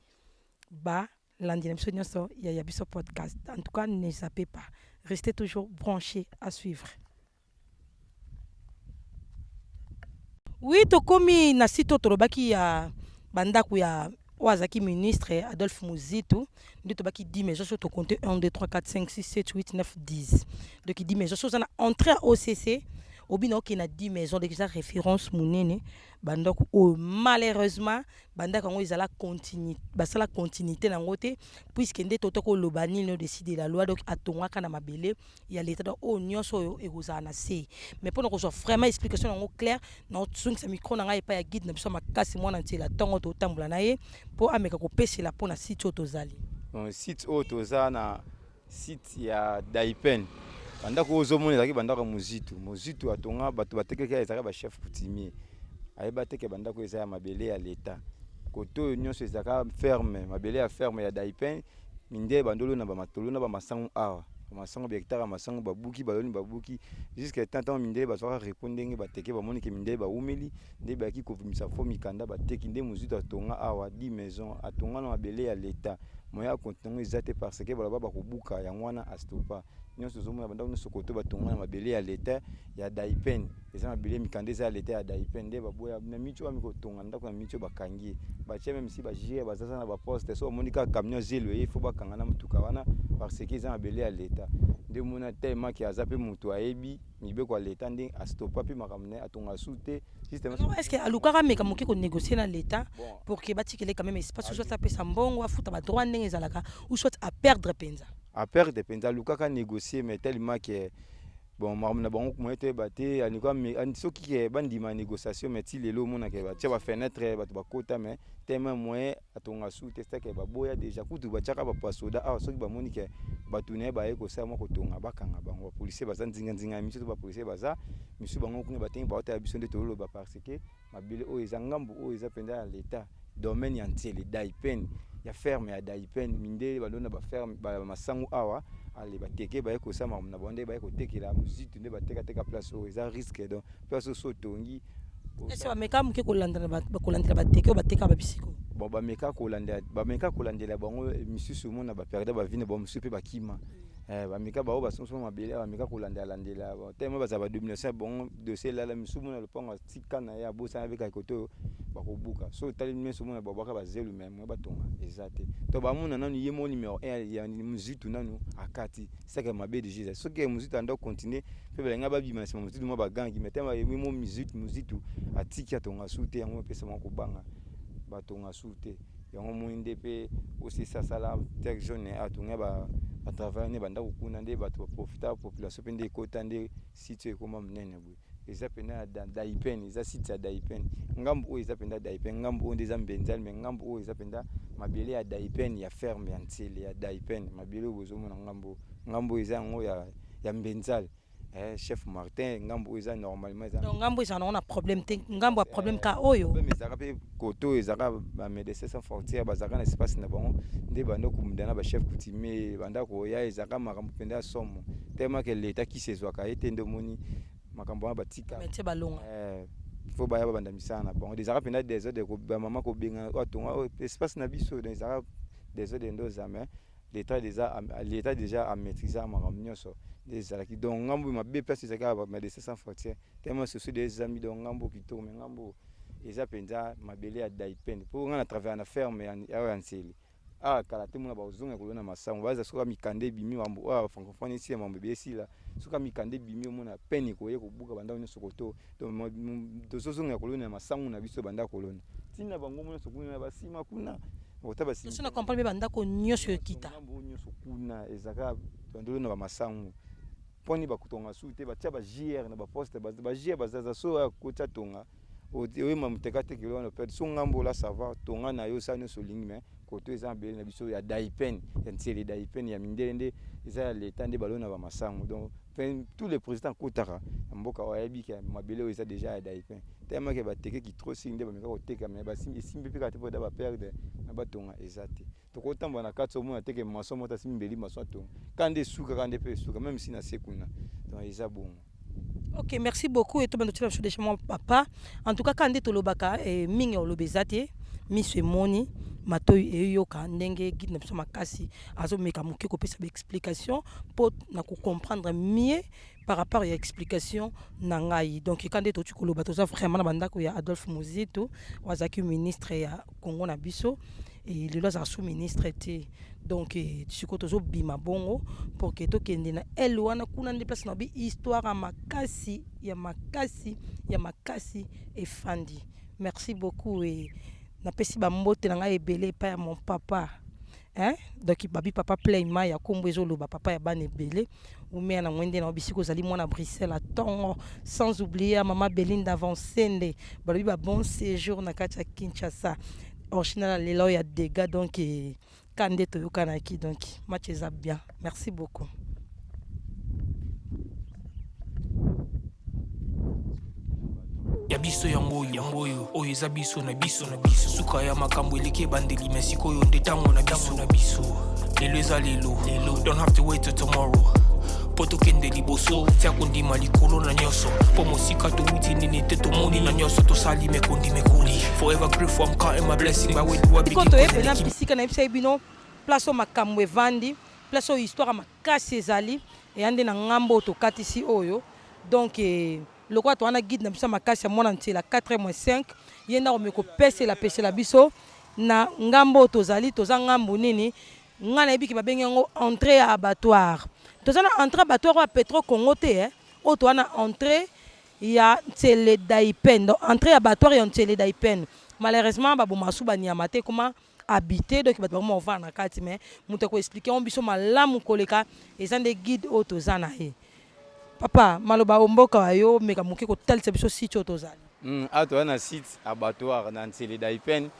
[SPEAKER 2] balandi na biso nyonso ya Biso Podcast. En tout cas, ne zappez pas, restez toujours branchés à suivre. Oui, tokomi na site oyo tolobaki ya bandako ya oyo azalaki ministre Adolphe Muzitu. Nde tobaki 10 maisons. So tocompte 1, 2, 3, 4, 5, 6, 7, 8, 9, 10, donc 10 maisons. So oza na entrée ya OCC, obina okende na 10 maisons. Donc eza référence monene. Bandako oyo, malheureusement bandako yango ezala continu, basala continuité nango te, puisque nde tota koloba nini, au-dessus de la loi. Donc atongaka na mabele ya leta. Donc oyo nyonso oyo ekozala na se. Mais mpona kozwa vraiment explication yango claire, naozongisa micro na ngai epai ya guide na biso makasi, mwana ntiela ntongo totambola na ye, mpo ameka kopesela mpona site oyo tozali.
[SPEAKER 1] Bon, site oyo toza na site ya Daipen. Bandako oyo ozomona ezalaki bandako ya Mozitu. Mozitu atonga, bato batekaki, ezalaka bachef coutumier, ayeba teke bandako eza ya mabele ya leta. Kote oyo nyonso ezalaka ferme, mabele ya ferme ya Daipen. Mindele bandolo na bamatolo na bamasango awa, bamasango, bahectare ya masango babuki, baloni, babuki jusque temps ntango mindele bazwaka repos. Ndenge bateke, bamoni ke mindele bawumeli, nde bayaki kobimisa fo mikanda, bateki. Nde Mozitu atonga awa 10 maison, atonga na mabele ya leta. Moyen ya continuer yango eza te, parce que baloba bakobuka yango wana, astopa nyonso. Ozomona bandako nyonso koto batonga na mabele ya leta ya Daipen, eza mabele, mikanda eza ya leta ya Daipen. Nde baboya na miti oyo, bami kotonga ndako na miti oyo, bakangi ye, batie même si bagire bazaza na baposte. So bamoni kaka camion zelo ye, fo bakanga na motuka wana, parce que eza mabele ya leta. Nde mona tellement ke aza mpe moto ayebi mibeko ya leta, nde astopa mpe makambo na ye, atonga su te.
[SPEAKER 2] Est ce que alukaka ameka moke konégocier na l'état pour ke batikele quand même espace, soit apesa mbongo, afuta badroit ndenge ezalaka, ou soit aperdre mpenza?
[SPEAKER 1] Aperdre mpenza. Alukaka négocier, mais tellement ke bon, makambo na bango moye toyeba te. Soki ke bandima négociation, mais ti lelo omonaka batia bafenêtre, bato bakota, mais tellement moyen atonga su te, c'est que baboya déjà. Kutu batiaka bapasoda awa, soki bamoni ke bato na ye baye kosala mwa kotonga, bakanga bango. Bapolisier baza nzinganzinga ya miso to bapolisier baza misu bango kuna, batengi baotala biso. Nde toloba, parce que mabele oyo eza ngambu oyo eza mpenza ya leta, domaine ya Nsele Daipen. ya ferme ya Daipen. Mindele balona ba ferme ba masangu awa, ale bateke, baye kosala makambo na bango nde baye kotekela Muzitu, nde batekateka place oyo. Eza risque. Donc place oyo so otongi
[SPEAKER 2] Ese bameka moke kolandela bateke oyo bateka babisiko?
[SPEAKER 1] Bon, bameka kolandela bango misusu, omona baperdre bavie na bango, mosusu mpe bakima. Bameka bango basomosoma mabele, bameka kolandela landela tellement bazala badomination ya bango, dossier elala. Misusu mona lopango atika na ye, abosana beka kote oyo bakobuka. So otali nyonso, omona babwaka bazelu, me moye batonga eza te. To bamona nanu ye mo numéro 1 ya Muzitu nanu akati seke mabe déjà eza. Soki Muzitu anda continue mpe balinga babima na nsima Muzitu mwa bagangi, mais tellement ye mo Muzitu atiki atonga su te, yango epesa bango kobanga, batonga su te. Yango moni nde mpe osisi asala terre jaune, atonga batravailleur nde bandako kuna, nde bato baprofita, population mpe nde ekota, nde site oyo ekoma monene boye. Eza mpenza ya Daipen, eza site ya Daipen. Ngambu oyo eza mpenza Daipen, ngambu oyo nde eza Mbenzal, mais ngambu oyo eza mpenza mabele ya Daipen, ya ferme ya Ntsele ya Daipen. Mabele oyo bozomona ngambu, ngambu oyo eza yango ya Mbenzal, chef Martin. Ngambu oyo eza normalement eza
[SPEAKER 2] Donc ngambo ezala nango na problème te, ngambo ya problème ka oyo?
[SPEAKER 1] Problème ezalaka mpe kote oyo, ezalaka bamédecin sans frontière, bazalaka na espace na bango, nde banda komunda na bachef coutumier, banda koya, ezalaka makambo mpenza ya somo, tellement ke leta kisi ezwaka ye te. Nde omoni makambo wana batika.
[SPEAKER 2] Médecin balonga.
[SPEAKER 1] Fo baya babanda misala na bango. Ezalaka mpenza désordre, bamama kobengana oyo atonga oyo espace na biso. Donc ezalaka désordre nde oza, mais l'état déjà amaîtrise makambo nyonso nde ezalaki. Donc ngambo mabe place ezalaki kaka médecin sans frontière, tellement soso de ezambi. Donc ngambo kitoko, mais ngambo eza mpenza mabele ya Daipen, mpo nga na travaille na ferme ya oyo ya Nsele awa. Kala te mona bazonga kolona masango, baza soki mikanda ebimi, mambo oyo francophonie esila, mambo ebele esila. Soki mikanda ebimi, omona pene koye kobuka bandako nyonso koto. Tozozonga kolona ya masango na biso, banda kolona ntina bango nyonso kuna na basima kuna, ota basima.
[SPEAKER 2] So na comprendre mpe bandako nyonso ekita.
[SPEAKER 1] Ngambo nyonso kuna ezalaka bandolona bamasango, mponi bakotonga su te, batia ba GR na baposte, ba GR bazaza so oyo kotia tonga, oyema moteka tekelo wana perde. So ngambo ola savoir tonga na yo, osala nyonso olingi, mais koto eza mabele na biso ya Daipen, ya Ntsele, Daipen ya mindele, nde eza ya leta, nde balona bamasango. Donc tous les présidents akotaka na mboka oyo ayebi ke mabele oyo eza déjà ya Daipen, tellement ke batekeki trop sing, nde bameka koteka, mais esimbi mpe kaka te, mpo da baperdre na batonga eza te. Tokotambola na kati, omona teke maçon moko asimbi mbeli, maçon atonga ka nde esuka, kaka nde mpe esuka, même si na se kuna. Donc eza bongo.
[SPEAKER 2] Ok, merci beaucoup. Et tobanda totia biso déjà mwa papa. En tout cas, kaka nde tolobaka, mingi oloba eza te, miso emoni, matoi eyoka ndenge guide na biso makasi azomeka moke kopesa baexplication mpo na kocomprendre mieux par rapport ya explication na ngai. Donc eka nde toti koloba, toza vraiment na bandako ya Adolphe Muzito, oyo azalaki ministre ya Congo na biso. E lelo azalaka sous ministre te. Donc sikoyo tozobima bongo pour ke tokende na ele wana kuna, nde place na bi histoire ya makasi, ya makasi, ya makasi efandi. Merci beaucoup e napesi bambote na ngai ebele epai ya mon papa, hein? Donc babi papa Playma ya nkombo ezoloba papa ya bana ebele, umea na mwende na bisika ozali, mwana Bruxelles atongo, sans oublier mama Belinda Vansende, balobi ba bon séjour na kati ya Kinshasa. Original lelo ya dégâts, donc ka nde toyokanaki, donc match eza bien. Merci beaucoup.
[SPEAKER 3] Ya biso yango oyo, yango oyo, oyo eza biso na biso na biso. Suka ya makambo eleki ebandeli, me sikoyo nde ntango na biso na biso. Lelo eza lelo lelo, don't have to wait till tomorrow mpo tokende liboso. Tia kondima likolo na nyonso, mpo mosika towuti nini te, tomoni na nyonso tosali, mekondi mekoli. Forever grateful, I'm counting my blessing by way do I
[SPEAKER 2] Sikoyo toye mpenza bisika nayebisaki bino, place oyo makambo evandi, place oyo histoire ya makasi ezali, eya nde na ngambo oyo tokatisi oyo. Donc lokola toza na guide na biso ya makasi ya mwana nzela 4 moins 5, ye nde akomi kopesela pesela biso na ngambo oyo tozali. Toza ngambo nini? Ngai nayebi ke babengi yango entrée ya abattoir. Toza na entrée abattoir oyo ya Petro Congo te, oyo toza na entrée ya Ntsele Daipen, donc entrée ya abattoir ya Ntsele Daipen. Malheureusement baboma su banyama te, ekoma habité, donc bato bakoma kovanda na kati. Mais moto akoexpliquer yango biso malamu koleka eza nde guide oyo toza na ye. Papa, maloba o mboka wa yo, meka moke kotalisa biso site oyo tozali.
[SPEAKER 1] Awa toza na site abattoir na Ntsele Daipen.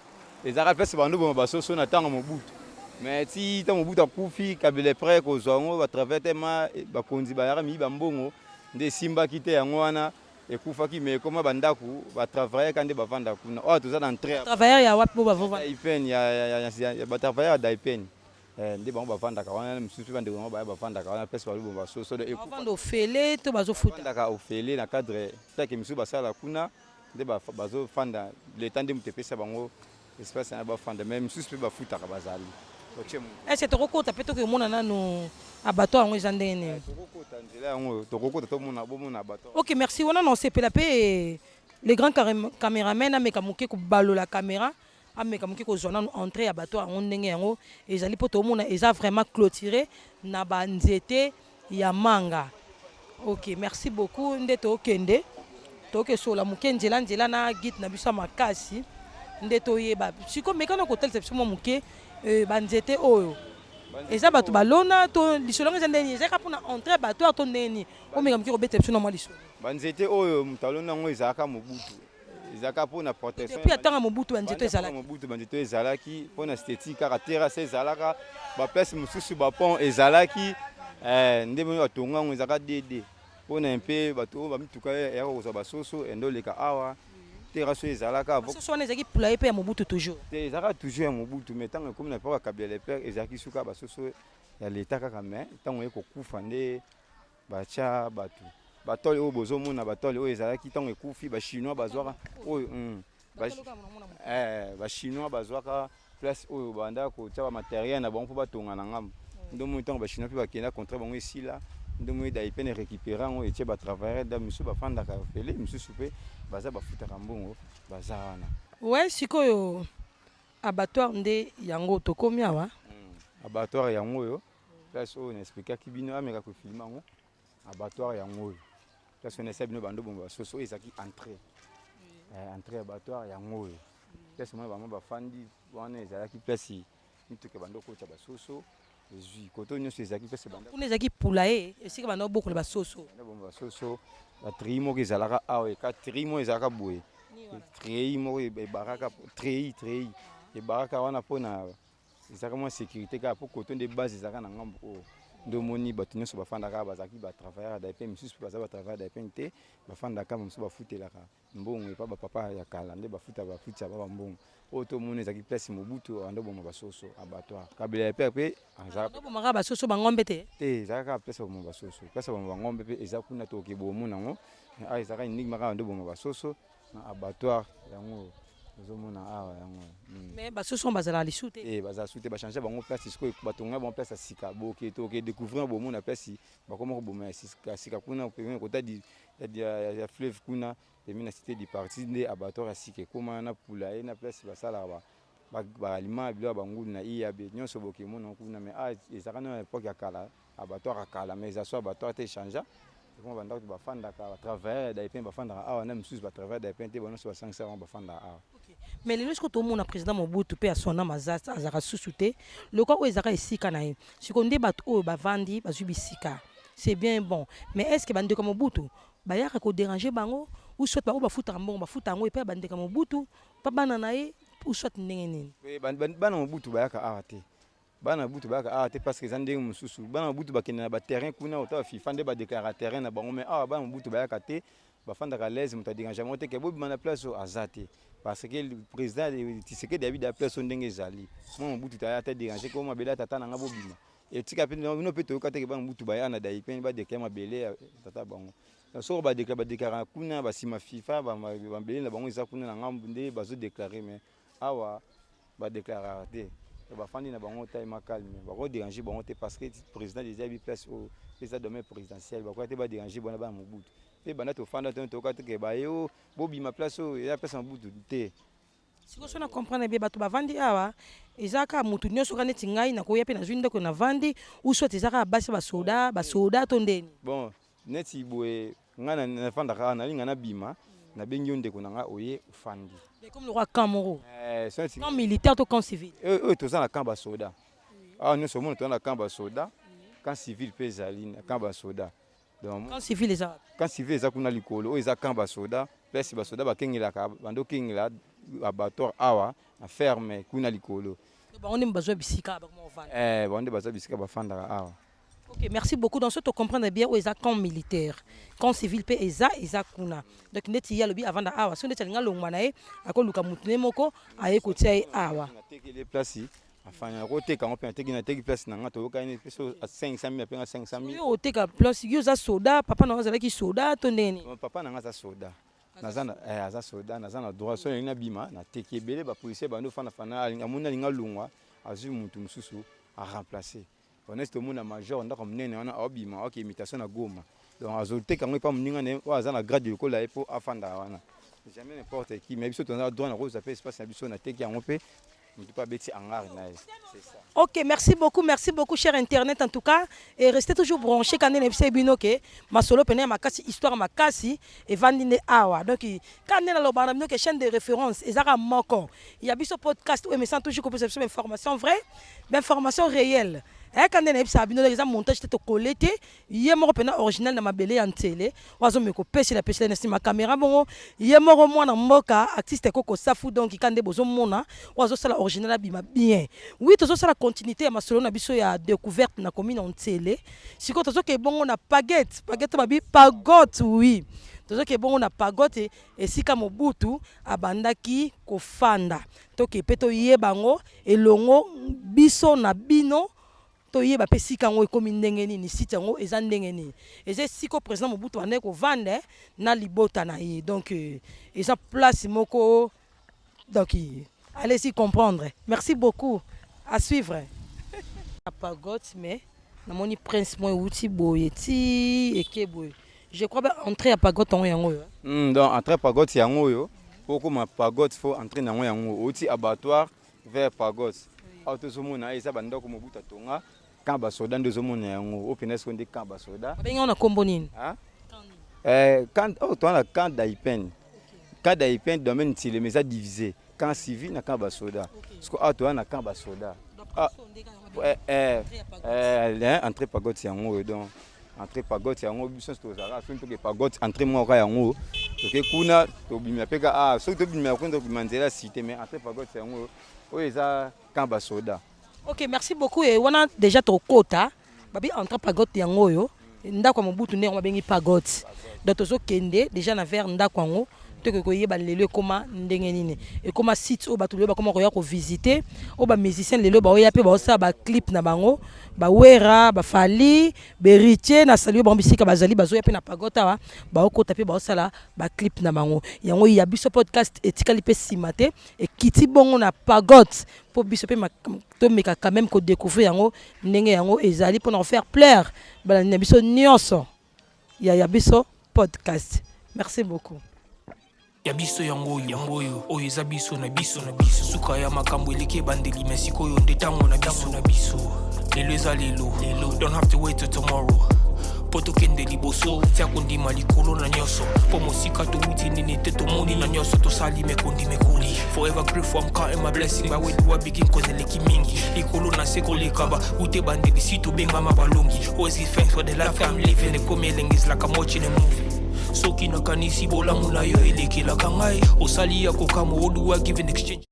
[SPEAKER 1] Ezalaka place bando boma basoso na ntango Mobutu, mais ti ntango Mobutu akufi, Kabila près kozwa yango, batravers tema bakonzi bayaka miyiba mbongo, nde esimbaki te. Yango wana. Ekufaki, mais ekoma bandako batravailleur ka nde bavanda kuna. Oyo toza na entrée.
[SPEAKER 2] Travailleur ya wapi bo bavovanda?
[SPEAKER 1] Daipen, ya batravailleur ya Daipen nde bango bavandaka wana. Mosusu mpe bandeko bango baya bavandaka wana, place baloboma basoso.
[SPEAKER 2] Bavanda ofele to bazofuta?
[SPEAKER 1] Bavandaka ofele na cadre take misusu basala kuna nde bazofanda. Leta nde moto epesa bango espace wana bafanda, mais misusu mpe bafutaka, bazali.
[SPEAKER 2] Est-ce tokokota mpe tokomona nanu abattoir yango eza ndenge nini?
[SPEAKER 1] Tokokota nzela yango, tokokota, tomona, bomona abattoir.
[SPEAKER 2] Ok, merci. Wana na osepela mpe le grand caméraman ameka moke kobalola caméra, ameka moke kozwa nanu entrée ya abattoir yango ndenge yango ezali, mpo tomona eza vraiment clôturé na banzete ya manga. Ok, merci beaucoup. Nde tokende, tokesola moke nzela nzela na guide na biso ya makasi nde toyeba. Sikoyo mekana kotalisa biso mwa moke banzete oyo eza bato balona to lisolo yango eza ndenge nini? Ezalaka mpona entrée abattoir to ndenge nini? Omeka moke kobetela biso na mwa lisolo.
[SPEAKER 1] Banzete oyo, moto alona yango ezalaka Mobutu, ezalaka mpona protection.
[SPEAKER 2] Depuis atanga Mobutu banzete ezalaki?
[SPEAKER 1] Mobutu banzete ezalaki mpona esthétique kaka. Terrasse ezalaka, baplace mosusu bapont ezalaki nde moni batonga yango. Ezalaka dd mpona mpe bato oyo bamituka eyaka kozwa basoso ende oleka awa. Terrasse oyo ezalaka.
[SPEAKER 2] Basoso wana ezalaki poulailler mpe ya Mobutu toujours?
[SPEAKER 1] Te, ezalaka toujours ya Mobutu, mais ntango ekomi na époque ya Kabila le père, ezalaki suka basoso ya leta kaka. Mais ntango eye kokufa nde batya bato batole oyo bozomona. Batole oyo ezalaki, ntango ekufi, bachinois bazwaka oyo, bachinois bazwaka place oyo banda kotia bamatériel na bango mpo batonga na ngambo. Nde omoni ntango bachinois mpe bakenda, contrat bango esila, nde omoni Daipene récupéré yango, etie batravailleur da misusu bafandaka ofele, misusu mpe baza bafutaka mbongo, baza wana.
[SPEAKER 2] Ouais, sikoyo abattoir nde yango tokomi awa?
[SPEAKER 1] Abattoir yango oyo, place oyo naexplikaki bino. Ameka kofilmer yango. Abattoir yango oyo, place oyo naesa bino bando bomba basoso. Oyo ezalaki entrée abattoir yango oyo, place mona bango bafandi wana. Ezalaki place mituka bando okotya basoso ezwi koto nyonso. Ezalaki place banda.
[SPEAKER 2] Kuna ezalaki poulailler, esika banda obokola basoso.
[SPEAKER 1] Banda bomba basoso. Batreillis moko ezalaka awa, eka treillis moko ezalaka boye, treillis moko ebaraka, treillis ebaraka wana mpona ezalaka mwa sécurité kaka, mpo koto nde base ezalaka na ngambo oyo. Nde omoni bato nyonso bafandaka, bazalaki batravailleur ya Daipen, misusu mpe baza batravailleur ya Daipen te, bafandaka, mosusu bafutelaka mbongo epa bapapa ya kala nde bafuta, bafutisa ba bambongo. Oyo tomoni ezalaki place Mobutu ando boma basoso, abattoir. Kabila ya père mpe
[SPEAKER 2] azalaka. Basoso, bangombe te?
[SPEAKER 1] Te, ezalaka kaka place boma basoso. Place boma bangombe mpe eza kuna, tokoki bomona yango. Awa ezalaka uniquement kaka nde boma basoso na abattoir yango ozomona awa yango.
[SPEAKER 2] Mais basoso bazalaka lisu te?
[SPEAKER 1] Eh, bazala su te, bachange bango place. Sikoyo batonga bango place ya sika. Boke toke découvrir, bomona place bakoma koboma ya sika kuna pembeni kota ya fleuve kuna, pembeni na Cité du Parti, nde abattoir ya sika ekóma na poulailler na place basalaka baaliment, biloko ya bangulu na IAB nyonso, bokemona kuna. Mais awa ezalaka na époque ya kala, abattoir ya kala, mais eza so abattoir te, echangea, ekoma bandako bafandaka. Batravailleur ya Daipen bafandaka awa, na misusu batravailleur Daipen te, bango nyonso basangisa bango bafandaka awa.
[SPEAKER 2] Mais lelo sikoyo tomona président Mobutu mpe asona maza azalaka susu te. Lokwa oyo ezalaka esika na ye, sikoyo nde bato oyo bavandi bazwi bisika, c'est bien bon, mais est ce que bandeko ya Mobutu bayaka kodéranger bango, ou soit baoyo bafutaka mbongo bafuta yango epai ya bandeko ya Mobutu mpa bana na ye, ou soit ndenge nini?
[SPEAKER 1] Bana Mobutu bayaka awa te. Bana Mobutu bayaka awa te, parce que eza ndenge mosusu. Bana Mobutu bakende na baterrain kuna, ota baFIFA nde badéclarer terrain na bango. Mais awa bana Mobutu bayaka te, bafandaka à l'aise, moto adérange bango te ke bobima na place oyo aza te, parce que président Tshisekedi ayebi da place oyo ndenge ezali. Mwa Mobutu taya ata dérange ko mabele ya tata na nga, bobima etika mpe bino mpe. Toyoka teke bana Mobutu baya na Daipen badéclarer mabele ya tata bango. Soko badéclarer, badéclarer kuna basima FIFA, mabele na bango eza kuna na ngambu nde bazodéclarer. Mais awa badéclaraka te, bafandi na bango taima calme, bakodéranger bango te, parce que président déjà yebi place oyo eza domaine présidentiel. Bakoya te badéranger bona bana Mobutu mpe. Banda tofanda te, toyoka teke baye o bobima place oyo eza place ya Mobutu te.
[SPEAKER 2] Sikoyo so na comprendre bien, bato bavandi awa eza kaka motu nyonso kaka neti ngai nakoya mpe nazwi ndako navandi, ou soit eza kaka basi basoda, basoda to ndeni?
[SPEAKER 1] Bon, neti boye ngai nafandaka awa, nalinga nabima, nabengi yo ndeko na ngai, oye ofandi.
[SPEAKER 2] Comme le roi, camp moko, camp militaire to camp civil?
[SPEAKER 1] Oyo toza na camp basoda awa nyonso omona, toza na camp basoda, camp civil mpe ezali na camp basoda.
[SPEAKER 2] Donc camp civil eza?
[SPEAKER 1] Camp civil eza kuna likolo. Oyo eza camp basoda, place basoda bakengelaka, bando okengela abattoir awa na ferme kuna likolo.
[SPEAKER 2] Bango nde bazwa bisika bakoma
[SPEAKER 1] kovanda? Bango nde bazwa bisika bafandaka awa.
[SPEAKER 2] Ok, merci beaucoup. Dans ce to comprendre bien oyo eza camp militaire, camp civil mpe eza kuna. Donc neti ye alobi avanda awa, so neti alinga longwa na ye, akoluka motu ne moko aye kotia ye awa.
[SPEAKER 1] Natekeli place afanya, nakoteka yango mpe nateki place na nga. Toyokani mpe so 500 000, apenga 500 000.
[SPEAKER 2] Yo oteka place, yo oza soda, papa na yo azalaki soda to ndenge nini?
[SPEAKER 1] Papa na nga aza soda, naza na aza soda, naza na droit. So nalingi nabima, nateki. Ebele bapolicier bando fana, amoni alingi alongwa, azwi mutu mosusu aremplace. Onesi tomona major ndako monene wana aobima, aoke imitation na Goma. Donc azoteka yango epa moninga na ye oyo aza na grade lokola ye mpo afanda wana, jamais n'importe qui. Mais biso toza droit na kozwa mpe espace na biso. Nateki yango mpe motu mpe abeti hangar na ye, c'est ça.
[SPEAKER 2] Ok, merci beaucoup, merci beaucoup, cher internet en tout cas. Et restez toujours branchés quand on est bino ke masolo pene makasi, histoire makasi evandi nde awa. Donc quand on a lobana bino ke chaîne de référence ezaka moko. Il y a biso podcast où mais sans toujours ko biso information vraie, information réelle. Quand on est bino eza montage te, to coller te, ye moko pena original na mabele ya Nsele. Wazo me ko pesi la pesi na sima caméra bongo ye moko mwana mboka artiste koko Safu. Donc quand nde bozo mona wazo sala original abima bien. Oui, tozosala continuité ya masolo na biso ya découverte na commune Nsele. Sikoyo tozoke bongo na Paguette, Paguette babi Pagote. Oui, tozoke bongo na Pagote, esika Mobutu abandaki kofanda. Toke mpe toyeba yango elongo biso na bino, toyeba mpe esika yango ekómi ndenge nini, site yango eza ndenge nini. Eza esika président Mobutu abandaki kovanda na libota na ye. Donc eza place moko, donc allez-y comprendre. Merci beaucoup, à suivre. Na Pagote, mais namoni prince mo euti boye ti eke boye. Je crois ba entrée ya Pagote yango oyo.
[SPEAKER 1] Donc entrée Pagote yango oyo. Po okóma Pagote, faut entrée nango yango outi abattoir vers Pagote. Awa tozomona eza bandako Mobutu atonga, camp basoda nde ozomona yango oyo mpena. Siko nde camp basoda.
[SPEAKER 2] Babengi yango na nkombo nini?
[SPEAKER 1] Camp oyo toza na camp d'Aipen, camp d'Aipen, domaine Ntilema eza divisé camp civil na camp basoda. Siko awa toza na camp basoda. Entrée Pagote yango oyo. Donc entrée Pagote yango, biso nyonso tozalaka soki toke Pagote, entrée moko yango toke kuna, tobimela mpe ka. Soki tobimela kuna, tobima nzela ya cité. Mais entrée Pagote yango oyo, eza camp basoda.
[SPEAKER 2] Ok, merci beaucoup. E wana déjà tokota babi entrée Pagote yango oyo, ndako ya Mobutu nde yango babengi Pagote. Donc tozokende déjà na vers ndako yango, tokoki koyeba lelo ekóma ndenge nini, ekóma site oyo bato lelo bakóma koya kovisite, oyo bamusicien lelo baoya mpe baosala baclip na bango, bawera, bafali, beritier na sali oyo bango bisika bazali, bazoya mpe na Pagote awa, baokota mpe baosala baclip na bango. Yango ya biso podcast etikali mpe nsima te, ekiti bongo na Pagote mpo biso mpe tomeka quand même kodécouvrir yango ndenge yango ezali, mpona kofaire plaire balandi na biso nyonso ya biso podcast. Merci beaucoup.
[SPEAKER 3] Ya biso yango oyo, yango oyo, oyo eza biso na biso na biso. Suka ya makambo eleki ebandeli, me sikoyo nde ntango na biso na biso. Lelo eza lelo lelo, don't have to wait till tomorrow mpo tokende liboso. Tia kondima likolo na nyonso, mpo mosika towuti nini te, tomoni na nyonso tosali mekondi mekoli. Forever grateful, I'm counting my blessing. By where do I begin? Cause eleki mingi likolo na se koleka ba ute bandeli si tobengama balongi. Always give thanks for the life I'm living. Ekomi elengi, is like I'm watching a movie. Soki nakanisi bolamu na yo elekelaka ngai, osali ya kokamwa. What do I give in exchange?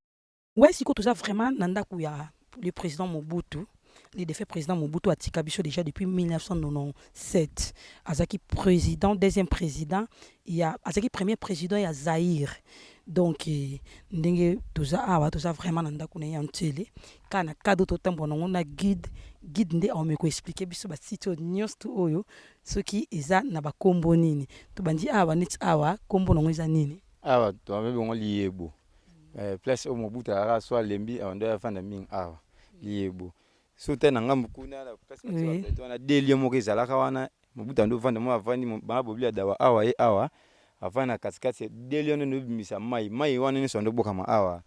[SPEAKER 2] Ouais, sikoyo toza vraiment na ndako ya le président Mobutu, le défunt président Mobutu. Atika biso déjà depuis 1997. Azalaki président, deuxième président ya, azalaki premier président ya Zaïre. Donc ndenge toza awa, toza vraiment na ndako na ye ya Nsele, kaka na cadre totambola nango na guide. Guide nde aomi koexpliquer biso basite oyo nyonso to oyo soki eza na bakombo nini. Tobandi awa, neti awa kombo nango eza nini?
[SPEAKER 1] Awa toabe bongo Liyebo, place oyo Mobutu azalaka so alembi, awa nde afanda mingi awa, Liyebo. So te na ngambu kuna na place wana delie moko ezalaka wana, Mobutu ando ovanda mo, avandi bana bobili ya dawa awa, ye awa avandi na katikati delie wana, nde obimisa mai, mai wana nyonso ando obokama awa.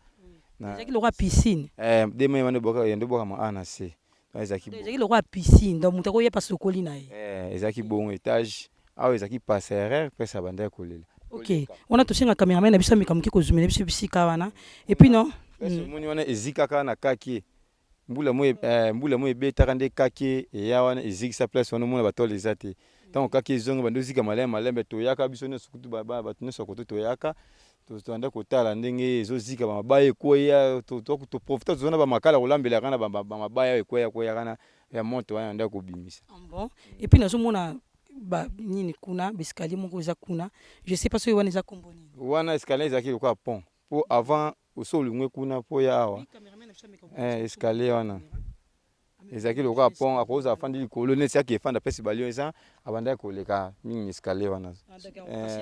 [SPEAKER 2] Ezalaki lokola piscine?
[SPEAKER 1] De mai wana ando obokama awa na se. Ezalaki
[SPEAKER 2] Ezalaki lokola piscine, donc moto akoyepa sokoli na ye.
[SPEAKER 1] Ezalaki bongo étage awa, ezalaki passerelle, place abandaki kolela.
[SPEAKER 2] Ok, wana tosenga cameraman na biso ameka moke kozumela biso bisika wana. Et puis non.
[SPEAKER 1] Place omoni wana ezikaka na kaki mbula mo ebetaka nde kaki eya wana, ezikisa place wana. Omona batole eza te. Ntango kaki ezongi, bando ezika malembe malembe. Toyaka biso nyonso kutu, bato nyonso ya koto toyaka, tobanda kotala ndenge ezozika, bamabaya ekweya. Toprofita, tozona bamakala kolambelaka na bamabaya ekweya kweyaka na. Ya moto wana nde akobimisa.
[SPEAKER 2] Ah bon, et puis nazomona ba nini kuna, baescalier moko eza kuna, je sais pas soki wana eza kombo nini.
[SPEAKER 1] Wana escalier ezalaki lokola pont mpo avant oso olongwe kuna mpo ya awa. Escalier wana ezalaki lokola pont, akozala afandi likolo neti aki efanda mpesi balion eza abandaki koleka mingi escalier wana.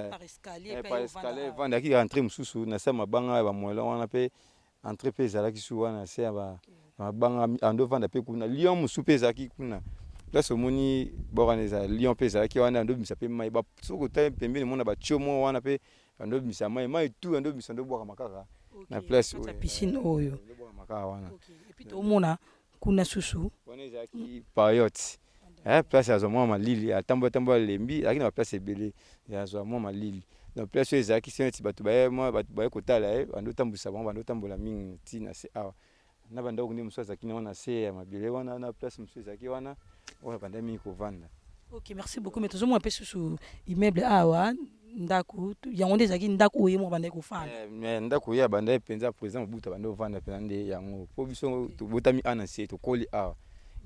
[SPEAKER 1] Par escalier evanda aki entrée mosusu na se ya mabanga ya bamoellon wana, mpe entrée mpe ezalaki su wana na se ya mabanga, ando ovanda mpe kuna. Lion mosusu mpe ezalaki kuna, place omoni bor wana eza lion mpe ezalaki wana, ando obimisa mpe mai. Soki otali pembeni, omona batio moko wana mpe ando obimisa mai, mai tu ando obimisa, ando obwaka kaka na place.
[SPEAKER 2] Oyo piscine oyo.
[SPEAKER 1] Kaka wana.
[SPEAKER 2] Et puis tomona kuna susu.
[SPEAKER 1] Wana ezalaki payote, place azwa mwa malili, atambola tambola alembi, azalaki na baplace ebele azwa mwa malili. Donc place oyo ezalaki se neti bato baye, mwa bato baye kotala ye, bando otambwisa bango, bando otambola mingi ntina se awa na bandako nde mosusu azalaki nango na se ya mabele wana, na place mosusu ezalaki wana oyo banda mingi kovanda.
[SPEAKER 2] Ok, merci beaucoup. Mais tozomona mpe susu immeuble awa, ndako yango nde ezalaki ndako oyo ye moko bandaki kofanda.
[SPEAKER 1] Mais ndako oyo abanda ye mpenza, président Mobutu abanda ovanda mpenza nde yango, mpo biso tobotami awa na se, tokoli awa.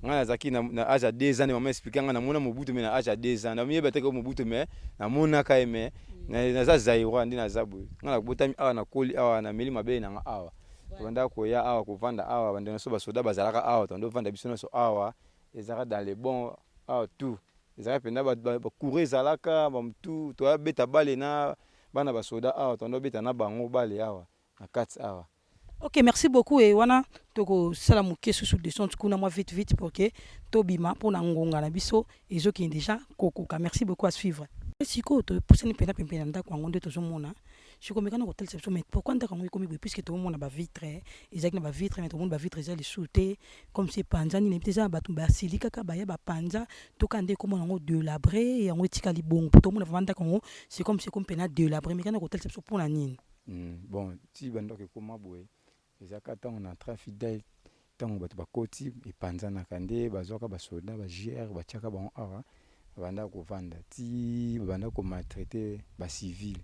[SPEAKER 1] Ngai nazalaki na âge ya 2 ans nde mama explique ngai namona Mobutu, mais na âge ya 2 ans namiyeba te ke Mobutu, mais namonaka ye, mais naza Zaïrois nde naza boye. Ngai nabotami awa, nakoli awa, nameli mabele nanga awa, tobandaka koya awa kovanda awa, bandeko nyonso basoda bazalaka awa, tobanda ovanda biso nyonso awa, ezalaka dans le bon awa, tout ezalaka mpenza bacourant ezalaka bamutu, toyabeta bale na bana basoda awa, tobanda obeta na bango bale awa na kati awa.
[SPEAKER 2] Ok, merci beaucoup. E wana tokosala moke susu descente kuna mwa vite vite pour que tobima mpona ngonga na biso ezokende déjà kokoka. Merci beaucoup, à suivre. Sikoyo topusani mpena pembeni na ndako yango nde tozomona sikoyo mekana kotalisa biso, mais pourquoi ndako yango ekomi boye? Puisque tozomona bavitre, ezalaki na bavitre, mais tomoni bavitre eza lisusu te, comme si epanzani, nayebi te eza na bato basili kaka baya bapanza toka nde ekomona yango délabré, yango etikali bongo, po tomona vraiment ndako yango, c'est comme si ekomi mpena délabré. Mekana kotalisa biso mpona nini?
[SPEAKER 1] Bon, ti bandako ekóma boye, ezalaka ntango na trafic fidèle, ntango bato bakoti epanzanaka, nde bazwaka basoda ba GR, batiaka bango awa, babanda kovanda ti babanda komaltraiter bacivile.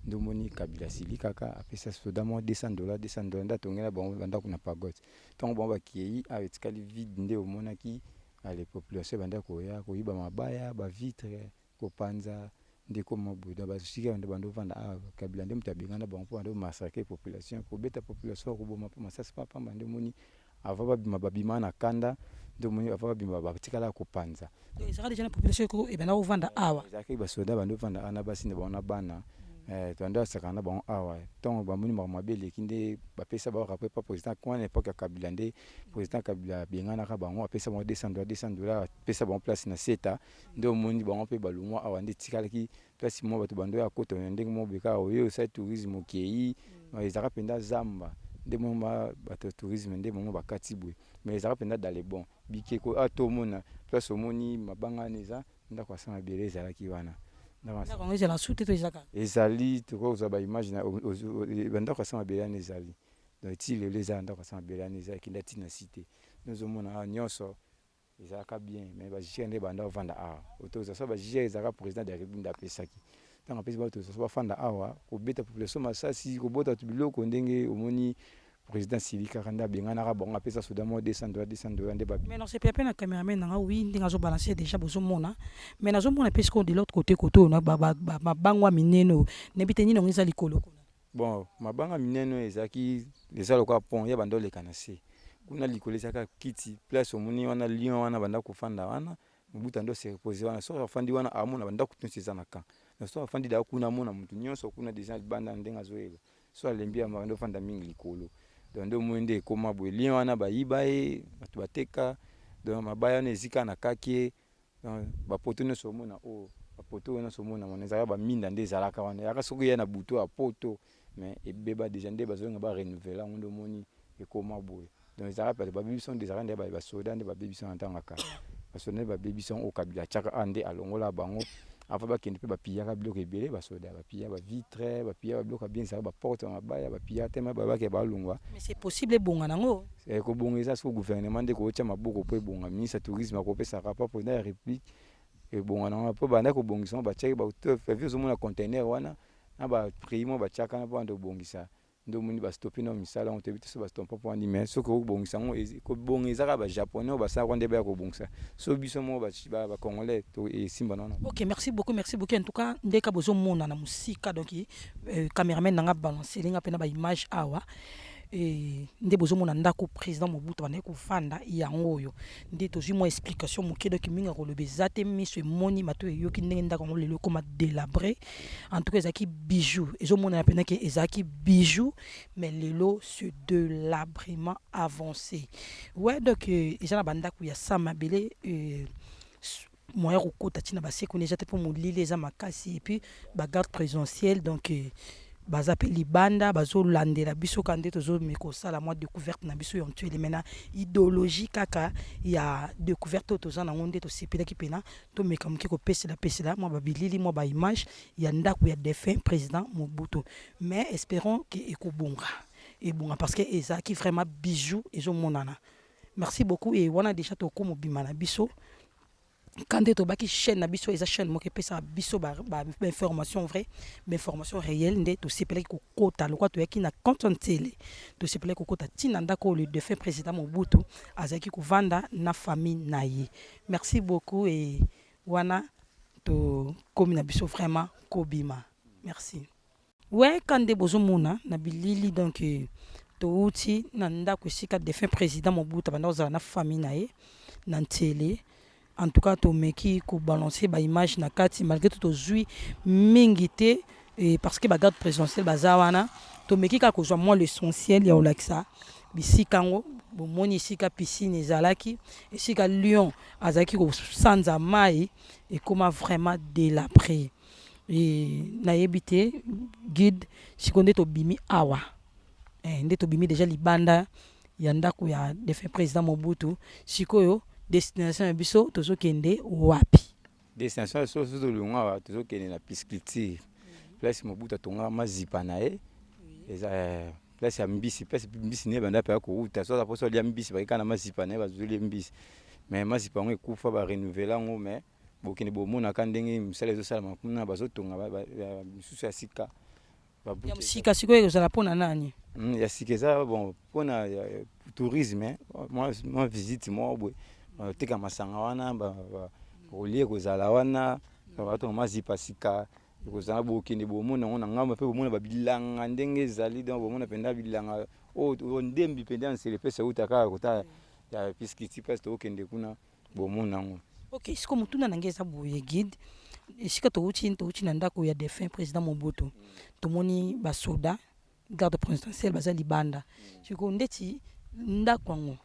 [SPEAKER 1] Nde omoni Kabila asili kaka apesa soda moko 200 $, 200 $, nde atongela bango bandako na pagode. Ntango bango bakei, awa etikali vide, nde omonaki ale population ebanda koya koyiba mabaya, bavitre, kopanza, nde ekoma boye. Donc basika bando bando ovanda awa, Kabila nde moto abengana bango mpo bando massacre population, kobeta population, koboma mpo masasi papamba. Nde omoni avant babima, babima na kanda, nde omoni avant babima batikala kopanza.
[SPEAKER 2] Ezalaka déjà na population ebanda kovanda awa?
[SPEAKER 1] Ezalaki basoda bando ovanda awa na basi na bango na bana, bando basakana na bango awa. Ntango bamoni makambo mabe eleki, nde bapesa bango rapport pa président wana, époque ya Kabila. Nde président Kabila abenganaka bango, apesa bango 200 $, 200 $, apesa bango place na Seta. Nde omoni bango mpe balongwa awa, nde etikalaki place moko bato bando ya kota na ndenge moko boye kaka oyo osali tourisme okei, ezalaka mpenza zamba, nde mo bato ya tourisme nde bango bakati boye, mais ezalaka mpenza dans le bon bikeko. Awa tomona place omoni mabanga wana, eza ndako ya sa mabele ezalaki wana.
[SPEAKER 2] Ndako yango ezala su te to eza kaka?
[SPEAKER 1] Ezali, tokozwa baimage na bandako ya sa mabele wana ezali. Donc ti lelo eza ndako ya sa mabele wana, eza ekenda ntina cité, nozomona awa nyonso ezalaka bien, mais baGR nde banda ovanda awa. Autorisation baGR ezalaka président de la République nde apesaki. Ntango apesi ba autorisation bafanda awa, kobeta population masasi, kobota bato biloko, ndenge omoni président sili kaka nde abenganaka bango, apesa soda moko 200 $, 200 $, nde
[SPEAKER 2] Mais nasepela mpe na cameraman nanga, oui, ndenge azobalance déjà, bozomona. Mais nazomona mpe sikoyo de l'autre côté, côté oyo mabanga minene oyo, nayebi te nini yango eza likolo kuna.
[SPEAKER 1] Bon, mabanga minene oyo ezalaki, eza lokola pont ya banda oleka na se kuna likolo, ezalaka kiti, place omoni wana lion wana banda kofanda wana. Mobutu ando se repose wana, soki afandi wana amona bandako nyonso eza na camp. Donc soki afandi daa kuna, amona motu nyonso kuna déjà libanda ndenge azoyela. So alembi ya banda ofanda mingi likolo. Donc nde omoni nde ekóma boye, lion wana bayiba ye, bato bateka. Donc mabaya wana ezika na kaki. Donc bapoto nyonso omona oyo, bapoto oyo nyonso omona wana, ezalaka baminda nde ezalaka wana, ezalaka soki ya na butu ya poto, mais ebeba déjà, nde bazonga barenouveler yango, nde omoni ekóma boye. Donc ezalaka bato babebi biso, nde ezalaka nde basoda nde babebi biso na ntango ya kala, basoda nde babebi biso. Oyo Kabila atiaka awa nde alongola bango avant bakende, mpe bapillaka biloko ebele. Basoda bapilla bavitre, bapilla babiloko ya bien, ezalaka baporte ya mabaya, bapillaka te, babake balongwa.
[SPEAKER 2] Mais c'est possible ebonga nango?
[SPEAKER 1] Kobonga eza soki gouvernement nde kotia maboko mpo ebonga. Ministre ya tourisme akopesa rapport président ya République, ebonga nango, mpo banda kobongisa ngo, batiaki bavi, ozomona conteneur wana na baprix mo batiaka na mpo banda kobongisa. Nde omoni ba stopper nao misala yango, toyebi te soki ba stopper mpo nini, mais soki okobongisa yango, kobonga eza kaka ba japonais oyo basalaka nde baya kobongisa. So biso moko ba congolais esimba nano.
[SPEAKER 2] Ok, merci beaucoup, merci beaucoup. En tout cas, ndeka bozomona na mosika, donc cameraman nanga balance elinga mpe na ba image awa. Nde bozomona ndako président Mobutu bandaki kovanda, yango oyo nde tozwi mwa explication moke. Donc mingi ya koloba eza te, miso emoni, mato eyoki ndenge ndako yango lelo ekoma délabré. En tout cas, ezalaki bijou, ezomonana mpenza ke ezalaki bijou, mais lelo ce délabrement avancé. Ouais, donc eza na bandako ya sa mabele, moyen kokota ntina basekuni eza te mpo molili eza makasi. Et puis bagarde présidentielle, donc baza mpe libanda, bazolandela biso kaka nde tozomeka kosala mwa découverte na biso ya Nsele. Mai na idéologie kaka ya découverte oyo toza nango, nde tosepelaki mpena tomeka moke kopesela pesela mwa babilili, mwa baimage ya ndako ya défunt président Mobutu. Mais espérons ke ekobonga, ebonga, parce que ezalaki vraiment bijou, ezomonana. Merci beaucoup. E wana déjà tokóma obima na biso ka nde tobaki chaîne na biso eza chaîne moko epesaka biso bainformation vrai, bainformation réelle. Nde tosepelaki kokota lokwa toyaki na compte Nsele, tosepelaki kokota ntina ndako oyo le défunt président Mobutu azalaki kovanda na famille na ye. Merci beaucoup. E wana tokomi na biso vraiment kobima. Merci. We ka nde bozomona na bilili, donc touti na ndako esika défunt président Mobutu abanda kozala na famille na ye na Nsele. En tout cas, tomeki kobalancer baimage na kati, malgré tout tozwi mingi te parce que bagarde présidentielle baza wana. Tomeki kaka kozwa mwa l'essentiel ya kolakisa bisika yango. Bomoni esika piscine ezalaki, esika lion azalaki kosanza mai, ekóma vraiment délabré. Nayebi te, guide, sikoyo nde tobimi awa, nde tobimi déjà libanda ya ndako ya défunt président Mobutu, sikoyo destination ya biso tozokende wapi?
[SPEAKER 1] Destination so so tolongwa awa, tozokende na pisciculture, place Mobutu atongaka mazipa na ye. Eza place ya mbisi, place mbisi ne banda mpe akouta. So aza mposa olia mbisi, bakeka na mazipa na ye, bazoli mbisi. Mais mazipa yango ekufa, barenouveler yango. Mais bokende bomonaka ndenge mosala ezosalama kuna, bazotonga misusu ya sika.
[SPEAKER 2] Ya sika sikoyo ekozala mpona nani?
[SPEAKER 1] Ya sika eza bon mpona tourisme, mwa visite moko boye, bateka masanga wana, kolia ekozala wana. Batonga mazipa sika ekozala, bokende bomona yango na ngambo mpe bomona babilanga ndenge ezali. Donc bomona mpenza bilanga oyo ndembi mpenza Nsele mpesa euta kaka kota ya pisciculture, place tokokende kuna, bomona yango.
[SPEAKER 2] Ok, sikoyo motuna na ngai eza boye, guide: esika touti na ndako ya défunt président Mobutu, tomoni basoda garde présidentielle baza libanda. Sikoyo ndeti ndako yango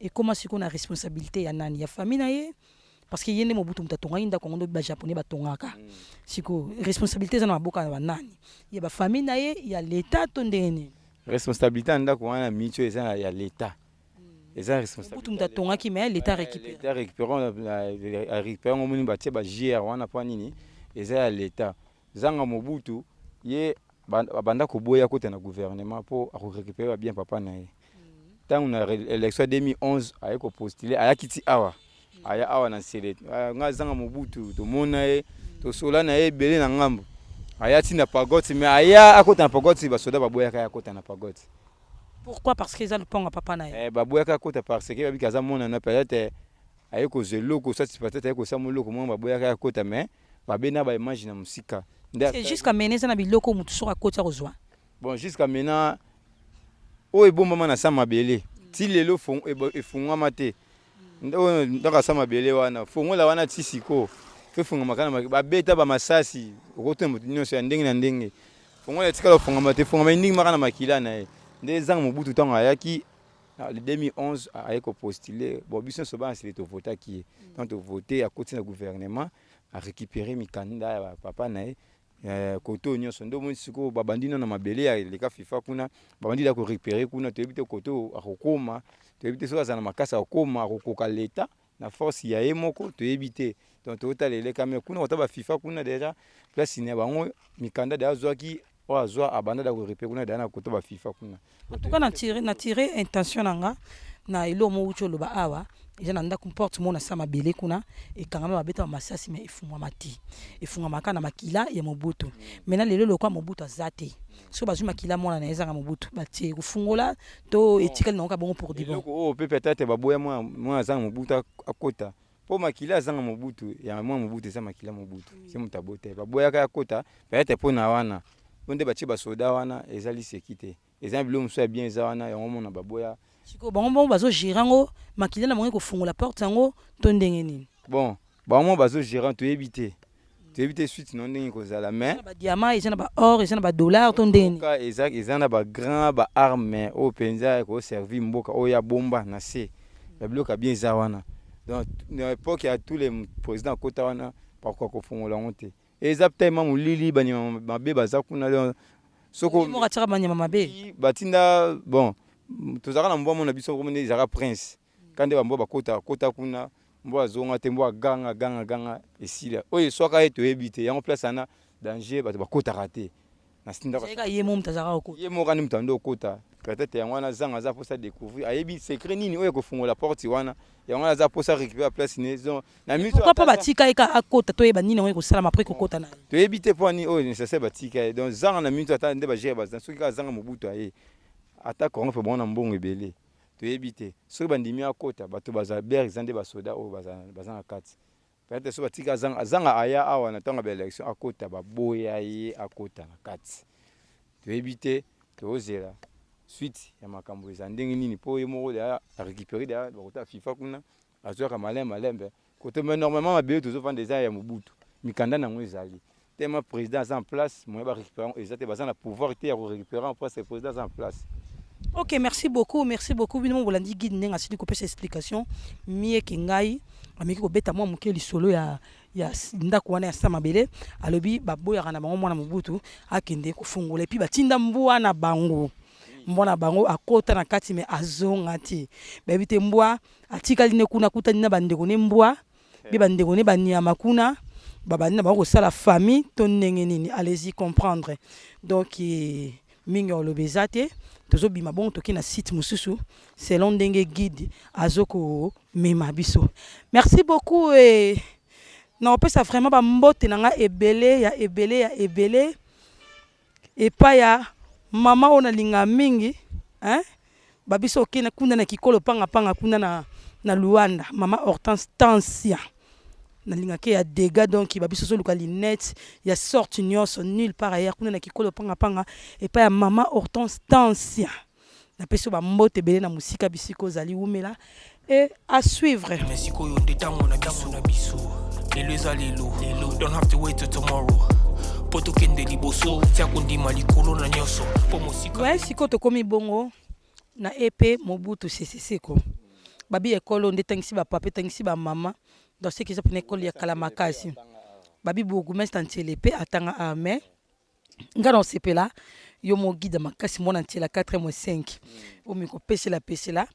[SPEAKER 2] ekóma sikoyo na responsabilité ya nani? Ya famille na ye? Parce que ye nde Mobutu moto atongaki ndako yango, nde bajaponais batongaka. Sikoyo responsabilité eza na maboka na banani? Ya bafamille na ye, ya leta, to ndenge nini?
[SPEAKER 1] Responsabilité ya ndako wana miti oyo eza ya leta, eza.
[SPEAKER 2] Mobutu moto atongaki, mais leta récupère.
[SPEAKER 1] Leta récupère yango. Omoni batie ba GR wana mpo nini? Eza ya leta. Zanga Mobutu ye abanda koboya kota na gouvernement mpo akorécupérer babien papa na ye. Ntango na élection ya 2011 aye kopostuler, ayaki ti awa, aya awa na Nsele. Nga Zanga Mobutu tomona ye, tosola na ye ebele na ngambo. Aya ti na pagode, mais aya akota na pagode, basoda baboyaka ye akota na pagode.
[SPEAKER 2] Pourquoi? Parce que eza lupango ya papa na ye?
[SPEAKER 1] Baboyaka akota parce que babiki aza monana, peut-être aye kozwa eloko, soit peut-être aye kosala moloko moko, baboyaka ye akota. Mais babenda baimage na mosika.
[SPEAKER 2] Jusqu'à maintenant eza na biloko motu soki akoti akozwa?
[SPEAKER 1] Bon, jusqu'à maintenant oyo ebombama na sa mabele ti lelo efungwama te. Oyo ndako asa mabele wana, fongola wana ti sikoyo fo efungwama kaka. Babeta bamasasi, okotuna moto nyonso ya ndenge na ndenge, fongola etikala ofungwama te, efungwama endingimaka na makila na ye. Nde ezanga Mobutu ntango ayaki na 2011, aye kopostuler. Bon, biso nyonso bana Nsele tovotaki ye. Ntango tovote, akoti na gouvernement, arécupéré mikanda ya papa na ye. Kote oyo nyonso nde omoni sikoyo babandi nano na mabele ya eleka FIFA kuna, babandi da korécupérer kuna. Toyebi te kote oyo akokóma, toyebi te soki aza na makasi akokóma, akokoka leta na force ya ye moko, toyebi te. Donc totala eleka, mais kuna kota baFIFA kuna déjà place na bango, mikanda deja azwaki, oyo azwa, abanda da korécupérer kuna deja na kota baFIFA kuna.
[SPEAKER 2] En tout cas, na tire intention na nga na eloko moko uti oloba awa. Eza na ndako porte moko na sa mabele kuna ekangama, babeta masasi, mais efungwama te, efungwama kaka na makila ya Mobutu. Maintenant lelo lokwa Mobutu aza te. Soki bazwi makila mwana na ye Ezanga Mobutu, batie kofungola to etikali nango ka bongo pour du bon?
[SPEAKER 1] Eloko oyo mpe peut-être baboya mwana Azanga Mobutu akota, mpo makila Azanga Mobutu, ya mwana Mobutu, eza makila Mobutu se moto abota ye. Baboyaka ya kota peut-être mpo na wana, mpo nde batie basoda wana, eza liseki te, eza na biloko mosusu ya bien eza wana. Yango mona baboya.
[SPEAKER 2] Sikoyo bango bongo bazogérer yango, makila na bango ekofungola porte yango to ndenge nini?
[SPEAKER 1] Bon, bango mo bazogérer, toyebi te, toyebi te suite no ndenge ekozala, mais
[SPEAKER 2] Eza na badiamant, eza na baor, eza na badollar to ndenge nini?
[SPEAKER 1] Mboka eza na bagrand baarme oyo mpenza ekoservir mboka, oyo ya bomba na se ya biloko ya bien eza wana. Donc na époque ya tous les président akota wana, bakoka kofongola yango te. Eza tellement molili, banyama mabe baza kuna. Donc soko
[SPEAKER 2] Moko atiaka banyama mabe.
[SPEAKER 1] Batinda, bon, tozalaka na mbwa mona biso komona, ezalaka Prince. Ka nde bambwa bakota kota kuna, mbwa azonga te, mbwa aganga ganga ganga, esila. Oyo eswaka ye, toyebi te. Yango place wana danger, bato bakotaka te na sindako.
[SPEAKER 2] Ezalaki ye mo moto azalaka kokota?
[SPEAKER 1] Ye moko ani moto ando okota. Peut-être yango wana zanga aza mposa découvrir, ayebi secret nini oyo ekofungola porte wana. Yango wana aza mposa récupérer place ne. Donc na miso
[SPEAKER 2] Pourquoi mpo batika ye ka akota, toyeba nini yango ekosalama après kokota na ye?
[SPEAKER 1] Toyebi te mpo ani oyo nécessaire batika ye. Donc zanga na minute, ata nde bagere baza, soki kaka zanga Mobutu aye ata corrompre bango na mbongo ebele, toyebi te. Soki bandimi akota, bato baza ber, eza nde basoda oyo baza na kati. Peut-être so batika azanga, azanga aya awa na ntango ya baélection, akota, baboya ye akota na kati. Toyebi te, tozela suite ya makambo eza ndenge nini, mpo ye moko deya arécupéré deya bakota FIFA kuna, azwaka malembe malembe kote. Mais normalement mabele tozovanda eza ya Mobutu, mikanda nango ezali. Tellement président aza en place, moyen barécupérer yango eza te. Baza na pouvoir te ya korécupérer yango parce que président aza en place.
[SPEAKER 2] Ok, merci beaucoup, merci beaucoup. Bino bolandi guide ndenge asili kopesa explication mieke. Ngai ameki kobeta mwa moke lisolo ya ndako wana ya sa mabele. Alobi baboyaka na bango mwana Mobutu akende kofungola, et puis batinda mbwa na bango, mbwa na bango akota na kati me azonga te. Bayebi te, mbwa atikali ne kuna, akutani na bandeko ne mbwa mpe bandeko ne banyama kuna, babandi na bango kosala famille to ndenge nini, allez-y comprendre. Donc mingi oloba eza te. Tozobima bongo, toki na site mosusu selon ndenge guide azokomema biso. Merci beaucoup. Na kopesa vraiment bambote na ngai ebele ya ebele ya ebele epai ya mama oyo nalinga mingi, hein? Babiso okende kuna na kikolo pangapanga kuna na Luanda, mama Hortense Tansia, nalingaki ya dégâts. Donc babiso ozoluka lunette ya sorte nyonso nulle part ailleurs, kuna na kikolo pangapanga epai ya mama Hortense Tansia. Napesi yo bambote ebele na mosika bisika ozali. Wumela et à suivre.
[SPEAKER 3] Mais sikoyo nde ntango na biso na biso. Lelo eza lelo lelo, don't have to wait till tomorrow mpo tokende liboso. Tia kondima likolo na nyonso mpo mosika.
[SPEAKER 2] Ouais, sikoyo tokomi bongo na EP Mobutu Sese Seko. Babi ekolo nde etangisi bapapa, etangisi bamama. Donc seki eza mpena ekole ya kala makasi. Babi bourgmestre Ntiele mpe atanga a, mais nga na osepela yo mo guide makasi, mwana Ntiela 4 mois 5, omi kopesela pesela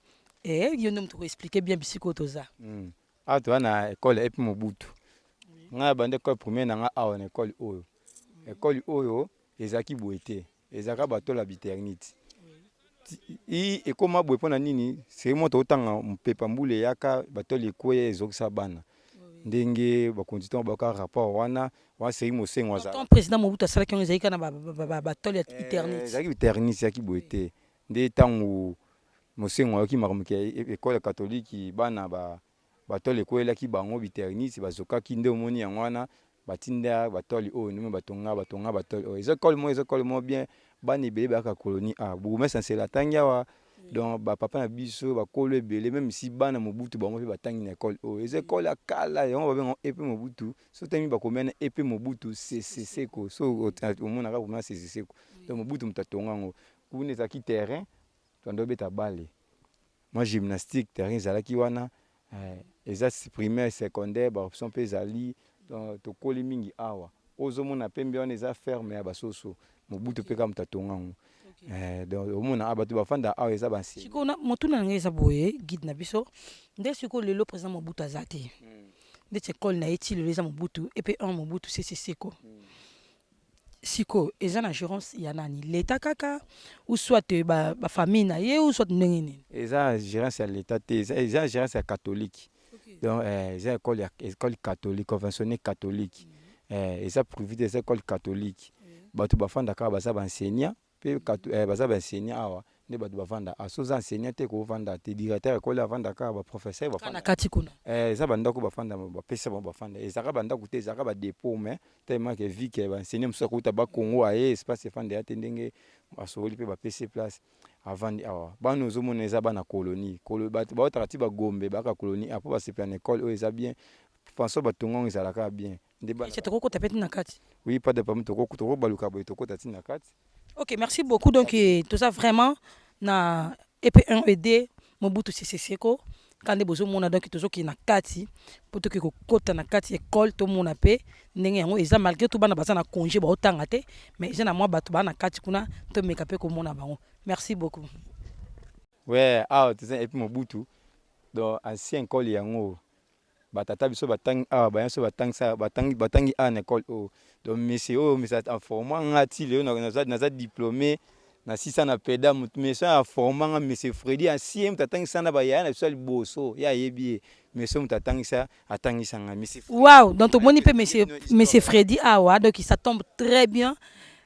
[SPEAKER 2] yo nde moto koexpliquer bien bisika oyo toza.
[SPEAKER 1] Awa toza na ekole EP Mobutu. Ngai abandi ekole première na ngai awa na ekole oyo. Ekole oyo ezalaki boye te, ezalaka batôle ya biternite. I ekóma boye mpona nini? Seri mo totanga mopepa, mbula eyaka, batôle ekweya, ezokisa bana. Ndenge bakonzi ntango bayoka rapport wana wana, seri Mosengo azala
[SPEAKER 2] Tant président Mobutu asalaki yango, ezalaki kaka na batôle ya eternite?
[SPEAKER 1] Ezalaki biternite, ezalaki boye te. Nde ntango Mosengo ayoki makambo ke ekole catholique bana batôle ekweyelaki bango, biternite bazokaki, nde omoni yango wana batinda batôle oyo. Ndenge batonga, batonga batôle oyo, eza ekole moko, eza ekole moko bien. Bana ebele bayaka colonie a bourgmestre Nsela atangi awa. Donc bapapa na biso bakolo ebele, même si bana Mobutu bango mpe batangi na ekole oyo. Eza ekole ya kala, yango babenga EP Mobutu. So otangi, bakomia na EP Mobutu Sese Seko. So omonaka komia Sese Seko, donc Mobutu moto atonga yango. Kuna ezalaki terrain toanda obeta bale, mwa gymnastique, terrain ezalaki wana. Eza primaire, secondaire, baoption mpe ezali. Donc tokoli mingi awa. Ozomona pembe wana eza ferme ya basoso. Mobutu mpe kaka moto atonga yango. Donc omona awa bato bafanda awa eza bansi.
[SPEAKER 2] Sikoyo motuna na ngai eza boye, guide na biso: nde sikoyo lelo président Mobutu aza te, ndeti ekole na ye ti lelo eza Mobutu EP 1 Mobutu Sese Seko, sikoyo eza na gérance ya nani? Leta kaka ou soit bafamille na ye ou soit ndenge nini?
[SPEAKER 1] Eza gérance ya leta te, eza gérance ya catholique. Donc eza école ya école catholique conventionnée catholique. Eza privé te, eza école catholique. Bato bafandaka awa baza ba enseignants mpe baza ba enseignants awa nde bato bavanda awa. Soki oza enseignant te kovanda te. Directeur ya ekole avandaka awa, ba professeur
[SPEAKER 2] Kaka na kati kuna.
[SPEAKER 1] Eza ba ndako bafanda, bapesa bango bafanda. Ezalaka ba ndako te, ezalaka ba depot, mais tellement que vu que ba enseignants mosusu akouta ba Congo aye espace efanda ya te, ndenge asololi mpe bapesi ye place avandi awa. Bana ozomona eza bana colonie. Bato bautaka ti ba Gombe bayaka colonie awa mpo basepela na ekole oyo eza bien. Façon batonga yango ezalaka bien. Nde bana
[SPEAKER 2] Est-ce que tokokota pe ti na kati?
[SPEAKER 1] Oui, pas de problème, tokobaluka boye tokota ti na kati.
[SPEAKER 2] Ok, merci beaucoup. Donc, toza vraiment na EP1 ED Mobutu Sese Seko. Kande bozomona, donc tozokende na kati po toke kokota na kati école, tomona pe ndenge yango eza. Malgré tout bana baza na congé, baotanga te, mais eza na mwa bato baa na kati kuna, tomeka pe komona bango. Merci beaucoup.
[SPEAKER 1] Ouais, awa toza EP Mobutu, donc ancien école yango. Batata biso batangi awa, baya biso batangisa, batangi, batangi awa na école oyo. Donc monsieur oyo, monsieur aforma nga ti lelo naza diplômé na sisa na peda. Moto monsieur aforma nga, monsieur Freddy, ancien moto atangisa na bayaya na biso ya liboso, ye ayebi ye. Monsieur moto atangisa, atangisa nga, monsieur Freddy.
[SPEAKER 2] Wow, donc tomoni mpe monsieur Freddy awa, donc ça tombe très bien.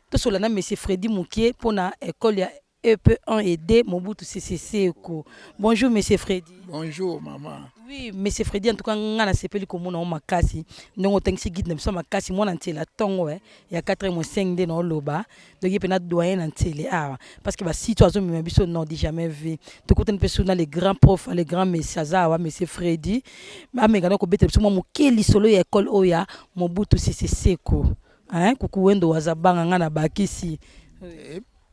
[SPEAKER 2] Tosola na monsieur Freddy mokie mpona école ya EP1 et D Mobutu Sese Seko. Bonjour monsieur Freddy.
[SPEAKER 6] Bonjour maman.
[SPEAKER 2] Oui, monsieur Freddy, en tout cas nga na sepeli komona o makasi. Ndongo otangisi guide na biso makasi, mwana ntsela tongo ya 4 moins 5 nde na oloba. Donc ye pena doyen na ntsele awa parce que ba site azo mema biso non dit jamais vu. Tokutani pe suna les grands profs, les grands messieurs aza awa monsieur Freddy. Ameka na kobeta biso mwa moke lisolo ya école oyo ya Mobutu Sese Seko. Hein, kuku wendo wazabanga nga na bakisi.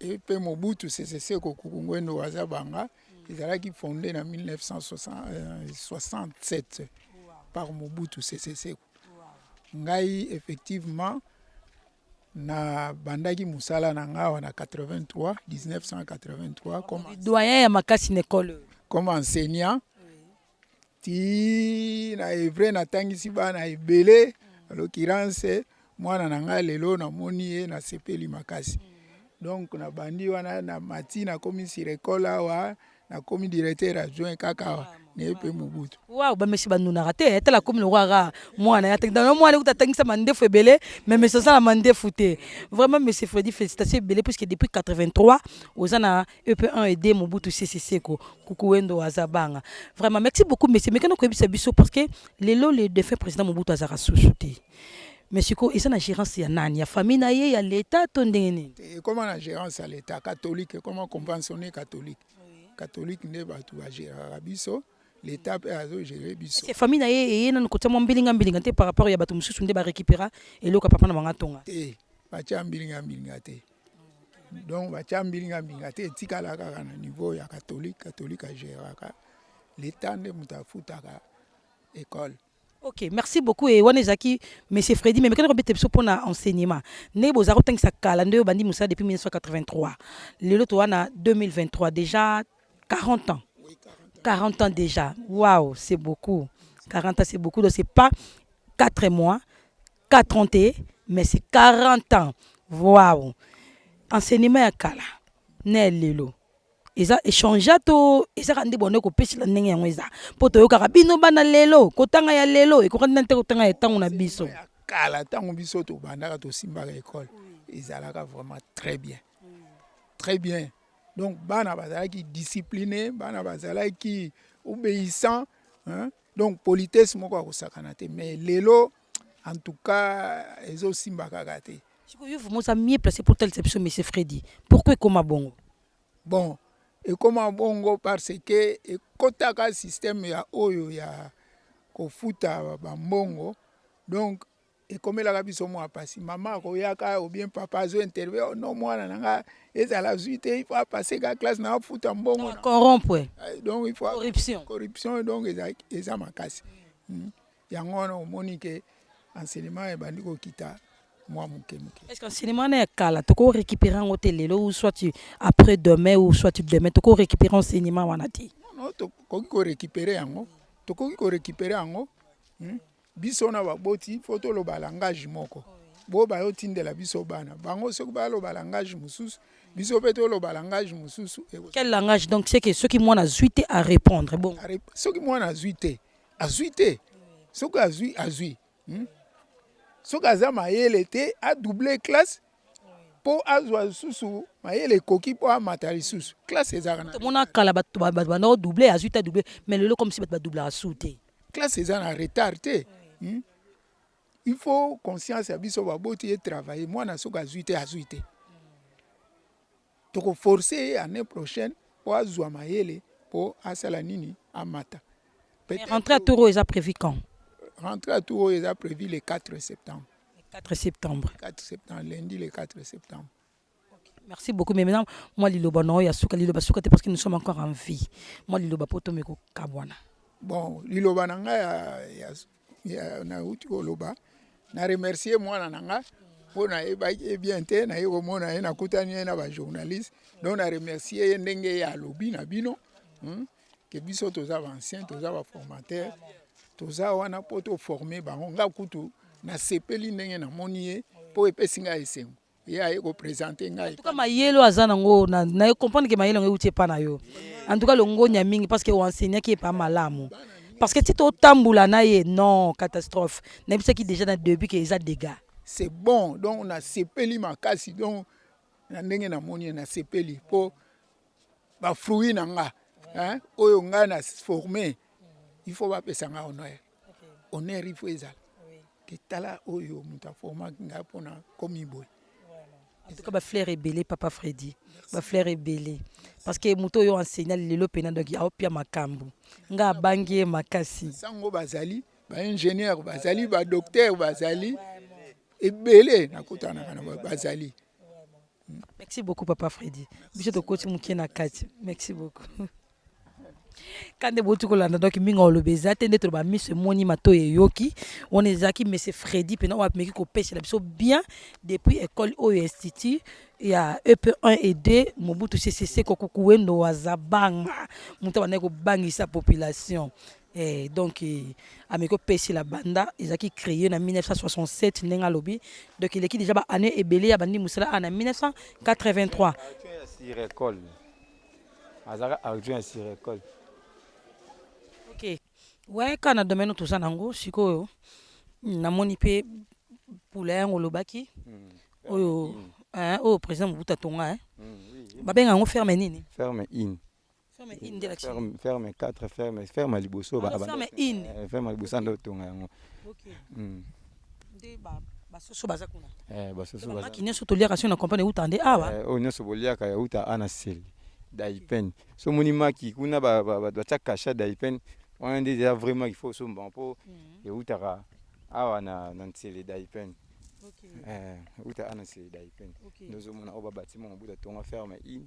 [SPEAKER 6] EP Mobutu Sese Seko Kuku Ngwendo Wazabanga ezalaki fondé na 1967 par Mobutu Sese Seko. Ngai effectivement na bandaki mosala na ngai awa na 83, 1983 comme
[SPEAKER 2] doyen ya makasi na école,
[SPEAKER 6] comme enseignant ti na evre natangisi bana ebele. En l'occurrence mwana na ngai lelo namoni ye, nasepeli makasi. Donc nabandi wana na mati, nakomi sur école awa, nakomi directeur adjoint kaka awa na EP Mobutu.
[SPEAKER 2] Wow, bamesi banunaka te. Tala, komi lokwaka mwana ya tangisa mwana kuta atangisa mandefu ebele, mais monsieur osala mandefu te. Vraiment monsieur Freddy, félicitations ebele, puisque depuis 83 oza na EP1 et D Mobutu Sese Seko Kuku Wendo Azabanga. Vraiment merci beaucoup monsieur. Mais kana koyebisa biso, parce que lelo le défunt président Mobutu azaka susu te, mais sikoyo eza na gérance ya nani? Ya famille na ye, ya l'état to ndenge nini?
[SPEAKER 6] Ekoma na gérance ya l'état catholique, ekoma conventionné catholique. Catholique nde bato bagéraka biso, l'état mpe azogérer biso.
[SPEAKER 2] Est-ce que famille na ye eye nanu kotia mwa mbilinga mbilinga te par rapport ya bato mosusu nde barécupéra eloko ya papa na bango atonga?
[SPEAKER 6] Te, batya mbilinga mbilinga te. Donc batya mbilinga mbilinga te, etikala kaka na niveau ya catholique. Catholique agéraka, l'état nde moto afutaka école.
[SPEAKER 2] Ok, merci beaucoup. Et wana ezalaki monsieur Freddy, mais mekana kobeta biso mpona enseignement. Ndenge bozala kotangisa kala, nde oyo bandi mosala depuis 1983. Lelo toza na 2023, déjà 40 ans. 40 ans déjà. Waouh, c'est beaucoup. 40 ans, c'est beaucoup. Donc c'est pas 4 mois, 4 ans te, mais c'est 40 ans. Waouh. Enseignement ya kala na lelo eza échange to ezaka nde bonde kopesela ndenge yango eza, mpo toyokaka bino bana lelo kotanga ya lelo ekokani nani te kotanga ya ntango na biso.
[SPEAKER 6] Ya kala, ntango biso tobandaka, tosimbaka école, ezalaka vraiment très bien, très bien. Donc bana bazalaki discipliné, bana bazalaki obéissant, hein? Donc politesse moko akosakana te. Mais lelo en tout cas ezosimba kaka te.
[SPEAKER 2] Sikoyo yo vraiment oza mieux placé pour talisa biso, monsieur Freddy, pourquoi ekoma bongo?
[SPEAKER 6] Bon, ekoma bongo parce que ekɔtaka système ya oyo ya kofuta bambongo. Donc ekomelaka biso mwa pasi. Mama akoyaka ou bien papa azo interview: "Oh, non, mwana na nga ezala zwi te, il faut apase ka classe na afuta mbongo."
[SPEAKER 2] Corrompre.
[SPEAKER 6] Donc il faut
[SPEAKER 2] Corruption.
[SPEAKER 6] Corruption, donc eza makasi. Yango wana omoni ke enseignement ebandi kokita mwa moke moke.
[SPEAKER 2] Est ce que enseignement wana ya kala toko récupérer yango te lelo, ou soit après demain ou soit demain, toko récupérer enseignement wana te?
[SPEAKER 6] Non, tokoki korécupérer yango, tokoki korécupérer yango. Biso na baboti fo toloba langage moko. Bo bayotindela biso bana bango, soki baloba langage mosusu, biso mpe toloba langage mosusu.
[SPEAKER 2] Quel langage? Donc c'est que soki mwana azwi te, à répondre bon?
[SPEAKER 6] Soki mwana azwi te, azwi te. Soki azwi, azwi. Soki aza mayele te, adouble classe. Mpo azwa lisusu mayele ekoki mpo amata lisusu classe ezalaka na
[SPEAKER 2] Tomona kala bato banda kodouble, azwi te double, mais lelo comme si bato badoublaka su te.
[SPEAKER 6] Classe eza na retard te, Il faut conscience ya biso baboti etravaille. Mwana soki azwi te, azwi te, tokoforce ye année prochaine mpo azwa mayele mpo asala nini, amata.
[SPEAKER 2] Rentrée à tour oyo eza prévu quand?
[SPEAKER 6] Rentrée à tour oyo eza prévu le 4 septembre.
[SPEAKER 2] Le 4 septembre.
[SPEAKER 6] 4 septembre, lundi le 4 septembre.
[SPEAKER 2] Merci beaucoup. Mais maintenant, moi, liloba no ya suka, liloba suka te, parce que nous sommes encore en vie. Moi, liloba poto meko kabwana.
[SPEAKER 6] Bon, liloba na ngai ya nauti koloba, na remercier mwana na nga mpo nayebaki ye bien te. Naye komona ye, nakutani ye na bajournaliste, donc na remercier ye ndenge ye alobi na bino, Ke biso toza baancien, toza baformateur, toza wana mpo toforme bango. Nga kutu nasepeli ndenge namoni ye mpo epesi ngai esengo ye aye koprésente ngai.
[SPEAKER 2] En tout cas, mayele aza nango, na comprendre ke mayele yango euti epa na yo. En tout cas, longonya mingi, parce que oenseignaki epa malamu, parce que ti totambola na ye, non, catastrophe. Nayebisaki déjà na début ke eza dégâts.
[SPEAKER 6] C'est bon. Donc nasepeli makasi. Donc na ndenge namoni ye, nasepeli mpo bafruit na nga, hein, oyo ngai na forme, il faut bapesa nga honneur. Honneur il faut ezala ke tala oyo moto aformaki ngai mpona komi boye.
[SPEAKER 2] En tout cas, bafleur ebele, papa Freddy, bafleur ebele, parce que moto oyo enseignant lelo mpena, donc aopia makambo, nga abangi ye makasi.
[SPEAKER 6] Sango bazali baingénieur, bazali badocteur, bazali ebele nakutanaka na bazali.
[SPEAKER 2] Merci beaucoup, papa Freddy. Biso tokoti moke na kati. Merci beaucoup. Kande boti kolanda, donc mingi oloba eza te nde toloba, miso emoni, matoyi eyoki. Wana ezalaki monsieur Freddy mpena oyo ameki kopesela biso bien depuis école oyo, institut ya EP1 et 2 Mobutu Sese Seko Kuku Wendo wa Zabanga, moto abandaki kobangisa population. Donc ameki kopesela banda ezalaki créé na 1967 ndenge alobi, donc eleki déjà baannée ebele ya bandi mosala a na 1983.
[SPEAKER 1] Sur école, azalaka adjoint sur école.
[SPEAKER 2] Ok, ouais, kaka na domaine toza nango sikoyo, namoni mpe pula yango olobaki oyo, oyo président Mobutu atonga, babenga yango ferme nini?
[SPEAKER 1] Ferme in.
[SPEAKER 2] Ferme in nde.
[SPEAKER 1] Ferme 4, ferme ya liboso.
[SPEAKER 2] Ferme in.
[SPEAKER 1] Ferme ya liboso nde otonga yango.
[SPEAKER 2] Nde basoso baza kuna?
[SPEAKER 1] Basoso.
[SPEAKER 2] Maki nyonso toliaka so na comprendre euta nde awa.
[SPEAKER 1] Oyo nyonso boliaka euta a na Nsele Daipen. So omoni maki kuna batia cachet Daipen wana, nde eza vraiment il faut osomba mpo eutaka awa na Nsele Daipen. Euta a na Nsele Daipen. Nde ozomona oyo babâtiment Mobutu atonga, ferme in